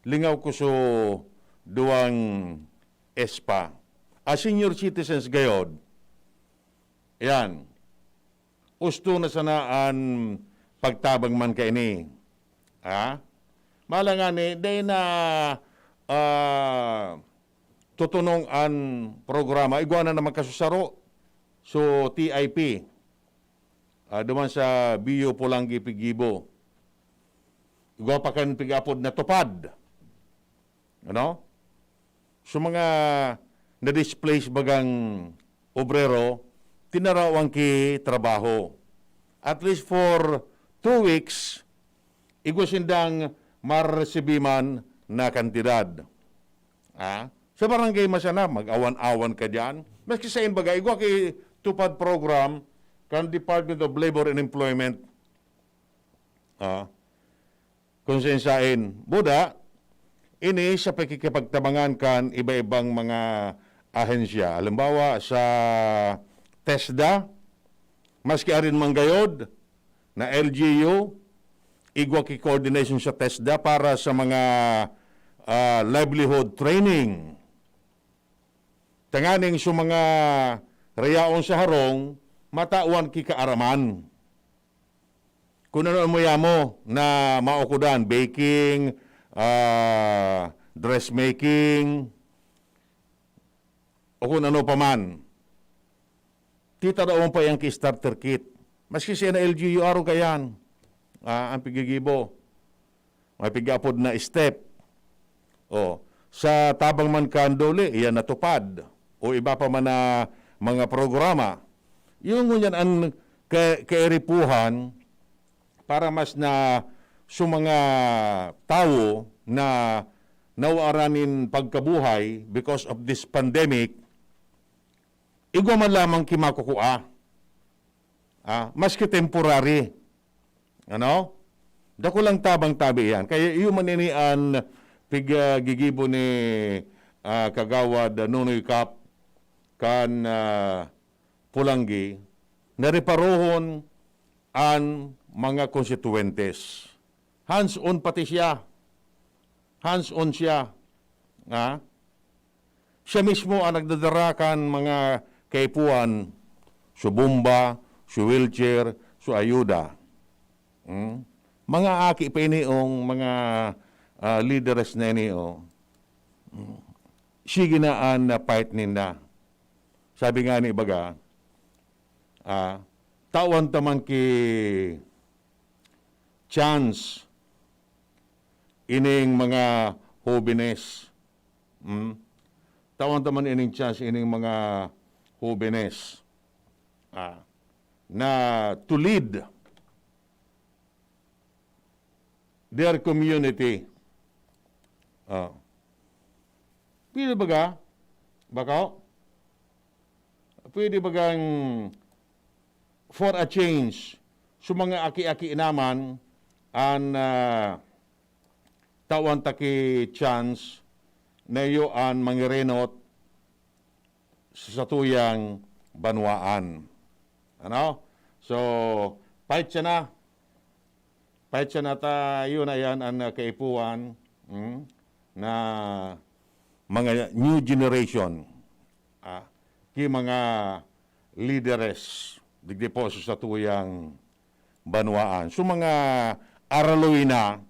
lingaw ko so duwang S pa. Ah, senior citizens gayod. Yan. Husto na sana an pagtabang man kaini. Ha? Malangan ni, dai na, ah, tutunong an programa. Igwa na naman kasusaro. So, T I P. Ah, duman sa Bio Polangui Pigibo. Igwa pa kan pig-apod na TUPAD. Ano? So, mga na-displace bagang obrero, tinarawan ki trabaho. At least for two weeks, igwa sindang maresibi man na kantidad. Ah? Sa barangay man sana, mag-awan-awan ka diyan. Maski sa imbaga, igwa ki TUPAD program kan Department of Labor and Employment. Ah? Kung sain-sain. Buda, ini sa pakikipagtabangan kan iba-ibang mga ahensya. Halimbawa, sa TESDA, maski arin man gayod na L G U, igwa ki coordination sa TESDA para sa mga, ah, livelihood training. Tanganing sa mga rayaon sa harong, matawan ki kaaraman. Kung ano mo yamo na maukudan, baking, ah, dressmaking, o kung ano pa man. Titarawan pa yan ki starter kit. Maski siya na L G U, arog kaiyan. Ah, ang pigigibo. May pig-apod na step. O, sa tabang man kan DOLE, iyan na TUPAD. O iba pa man na mga programa. Yung ngunyan ang ka-, kairipuhan para mas na sa mga tawo na nawaran nin pagkabuhay because of this pandemic, igwa man lamang ki makukua. Ah, maski temporary. Ano? Dakulang tabang tabi iyan. Kaya iyo man ini an pig-, ah, gigibo ni, ah, Kagawad Nonoy Cap kan, ah, Polangui na reparohon an mga konstituyentes. Hands-on pati siya. Hands-on siya. Ha? Siya mismo ang nagdadara kan mga kaipuhan, su bomba, su wheelchair, su ayuda. Hmm? Mga aki pa ini, ong mga, ah, lideres na ini, oh. Hmm. Sige na an, ah, fight ninda. Sabi nga ni baga, ah, tawan ta man ki chance ining mga hobenes. Hmm? Tawan ta man ining chance ining mga hobenes, ah, na to lead their community. Ah. Pwede baga? Bako? Pwede bagang for a change, so mga aki-aki naman an, ah, tawan ta ki chance na iyo an mangirenot sa satuyang banwaan. Ano? So, fight siya na. Fight siya na ta, yun na yan an, ah, kaipuhan, hmm, na mga new generation, ah, ki mga lideres, digdi po sa satuyang banwaan. So, mga araloy na,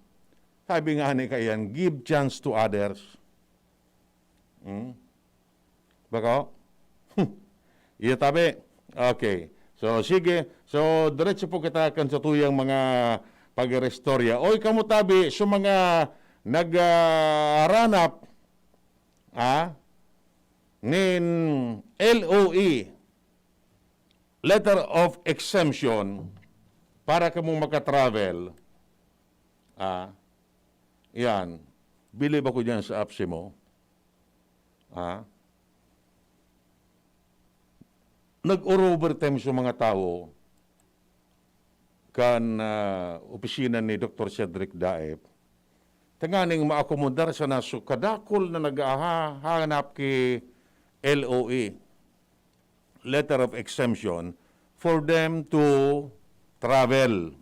sabi nga ni kayan, give chance to others. Hmm? Bako? Iya tabi. Okay. So, sige. So, diretso po kita kan satuyang mga pag-iristorya. Oy, kamo tabi, so mga nag, ah, ranap, ah, nin L O E, letter of exemption, para kamo makatravel, ah, yan. Bilib ako dyan sa apps mo. Ha? Nag-overtime sa mga tawo kan, ah, opisina ni Doktor Cedric Daep, tanganing maakomodar sana su kadakul na naghahanap ki L O E, letter of exemption, for them to travel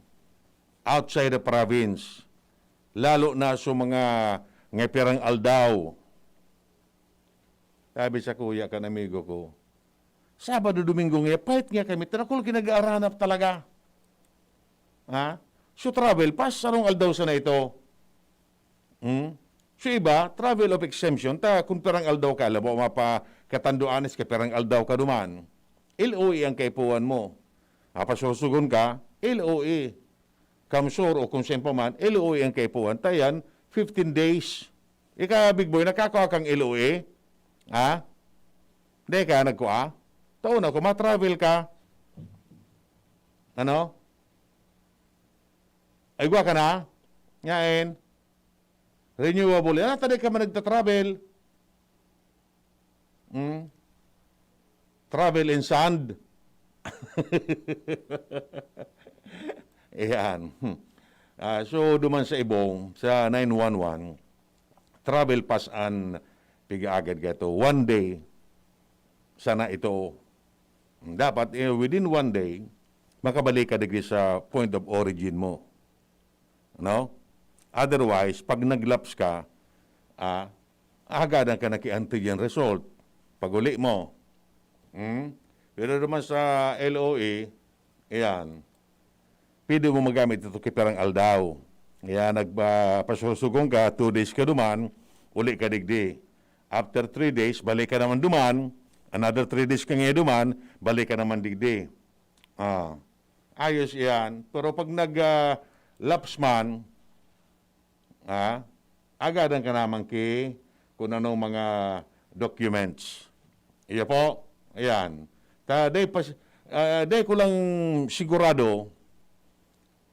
outside the province, lalo na sa mga ngepirang aldaw. Sabi sa kuya kan amigo ko, "Sabado, Domingo nga, pait nga kami, tarakol kinag-aaranap talaga." Ha? So, travel pass, sarong aldaw sana ito. Hmm? So, iba, travel of exemption, ta kung pirang aldaw ka, labo, mapa katanduanes ka, pirang aldaw ka duman. L O E ang kaipuhan mo. Apasursugon ka, L O E. Kamsur o kung saan pa man, L O E ang kaipuhan. Ta yan, fifteen days. Ika, Big Boy, nakakua kang L O E? Ha? Di ka nagkua? Taon ako, matravel ka. Ano? Ay, gwa ka na? Ngayon, renewable. Ah, taday ka man nagtatravel. Hmm? Travel in sand. Ayan. Hmm. Ah, so, duman sa ibong, sa nine one one, travel pass an pigaagad ka ito. One day, sana ito. Dapat, eh, within one day, makabalik ka digdi sa point of origin mo. No? Otherwise, pag nag-lapse ka, ah, agadan ka na ki antigen result. Pag uli mo, hmm? Pero naman sa L O E, ayan, pwede mo magamit ito ki pirang aldaw. Ayan, nagpa-, pasursugon ka, two days ka duman, uli ka digdi. After three days, balik ka naman duman, another three days ka ngayon duman, balik ka naman digdi. Ah, ayos iyan. Pero pag nag, ah, lapse man, ah, agadan ka naman ki kung anong mga documents. Iyo po, ayan. Ta, day pas-, ah, day ko lang sigurado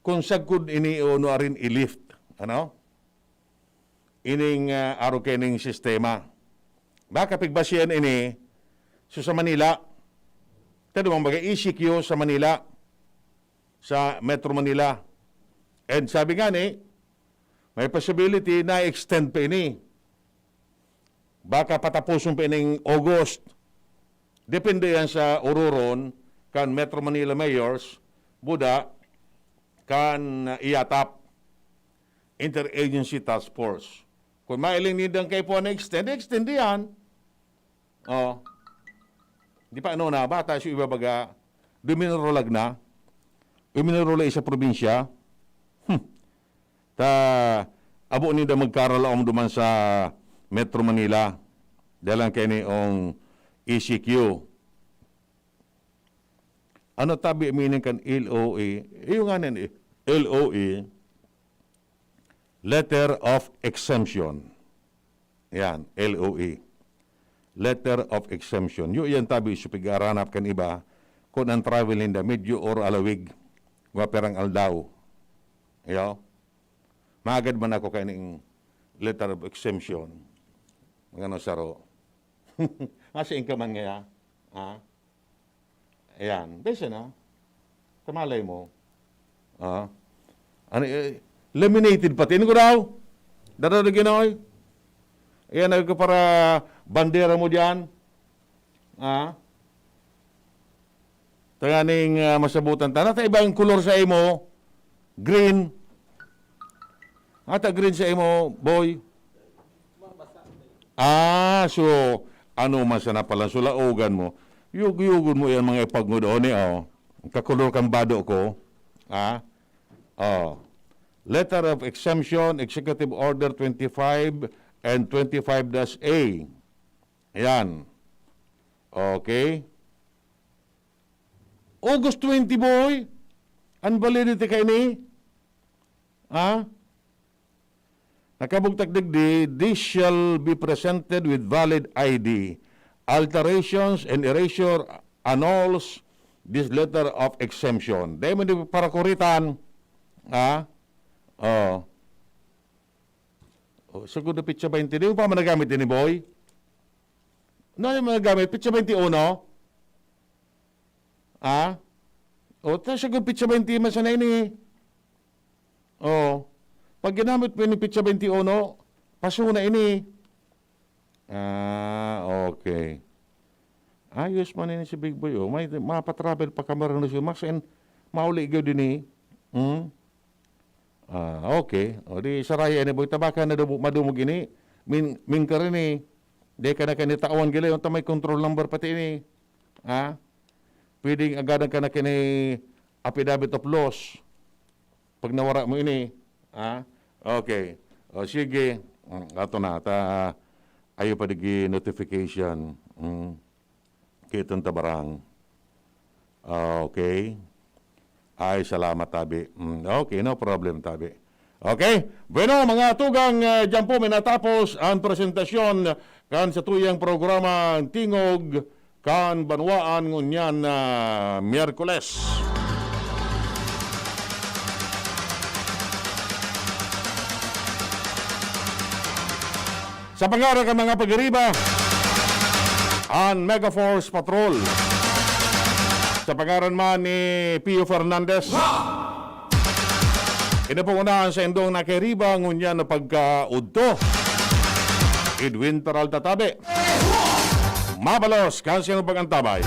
kung sagkod ini o nuarin i-lift. Ano? ining, ah, arog kaining sistema. Baka pigbasihan ini, so sa Manila, ta dumang baga E C Q sa Manila, sa Metro Manila. And sabi nga ni, may possibility na extend pa ini. Baka patapuson pa ining August. Depende yan sa ururon kan Metro Manila Mayors, buda, kan, uh, IATAP, Interagency Task Force. Kung mailing nindang kaipuhan na extend, extend yan. Oh. Di pa ano na, bata siya ibabaga, duminurulag na. Duminurulag sa probinsya. Hmm. Ta, abo ninda magkaralaom duman sa Metro Manila. Dahil lang kayo ni ong E C Q. Ano tabi meaning kan L O A? Iyo nga nin, eh, L O A, letter of exemption. Yan, L O A. Letter of exemption. Iyo yan tabi, so pig-aranap kan iba, kung ang travel ninda, medyo or alawig, mga perang aldaw. Iyo. Magad man ako kaining letter of exemption. Mga ano, saro. Nga siya ka man ngaya. Ha? Ayan. Bese na. Tamalay mo. Ah. Ano, eh, laminated pati. Ano ko daw? Daraw na ginoy. Ayan, ay ko para bandera mo dyan. Ah. Tanganing, ah, masabutan ta. Nata ibang kulor sa imo. Green. Ata green sa imo, boy. Ah, so, ano man sana pala, so laogan mo. Yug-yugon mo yan, mga ipagngod, oh, ni, oh. Kakulor kang bado ko. Ah? Oh. Letter of Exemption, Executive Order twenty-five and twenty-five dash A. Yan. Okay. August twenty, boy. Ang validity kaini? Ha? Nakabugtak digdi, this shall be presented with valid I D. Alterations and erasure annuls this letter of exemption. Dahil mo di parakuritan, ha? Oh. Oh, sagod na pitsa twenty. Di mo pa managamit din, boy? Ano yung managamit? Pitsa twenty-uno? Ah? O, ta, sagod pitsa twenty man sana ini. Oh. Pag ginamit mo ini pitsa twenty-uno, paso na ini. Ah, okay. Ayos man ini si Big Boy, oh. May, mapatravel pa kami rin si Max and mauli gyud ini. Hmm? Ah, okay. O di, saraya ni Boy Tabaka na dumo-, madumog ini. Min-, min ka rin eh. Di ka na kanitawan gali, unta may control number pati ini. Ha? Pwedeng agadan ka na kini affidavit of loss. Pag nawara mo ini. Ha? Okay. O sige. Mm, ato na. Ta, ayo pa digi notification. Mm. Kiton ta barang. Ah, okay. Ay, salamat, tabi. Mm, okay, no problem, tabi. Okay? Bueno, mga tugang, ah, diyan po may natapos ang presentasyon kan sa tuyang programa Tingog kan Banwaan ngunyan na Miyerkules. Sa pangaran kan mga pagiriba, an Megaforce Patrol. Sa pangaran man ni Pio Fernandez, ini pong unahan sa indong nakiriba, ngunyan na pagkaudto. Edwin Peralta tabi. Mabalos, kan sa indong pag-antabay.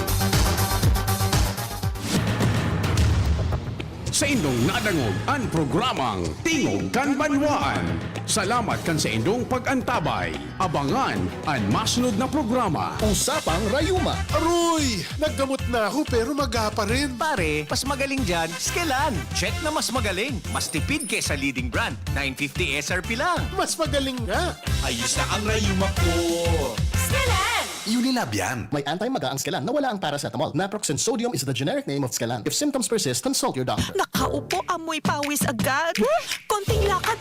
Sa indong nadangog an programang Tingog kan Banwaan. Salamat kan sa indong pag-antabay. Abangan an masunod na programa. Usapang Rayuma. Aroy! Naggamot na ako pero maga pa rin. Pare, mas magaling dyan, Skelan. Check na mas magaling. Mas tipid kesa leading brand. Nine fifty S R P lang. Mas magaling nga. Ayos na ang rayuma ko. Skelan! Unilab yan. May anti-maga ang Skelan na wala ang paracetamol. Naproxen sodium is the generic name of Skelan. If symptoms persist, consult your doctor. Nakaupo, amoy pawis agad. Konting lakad,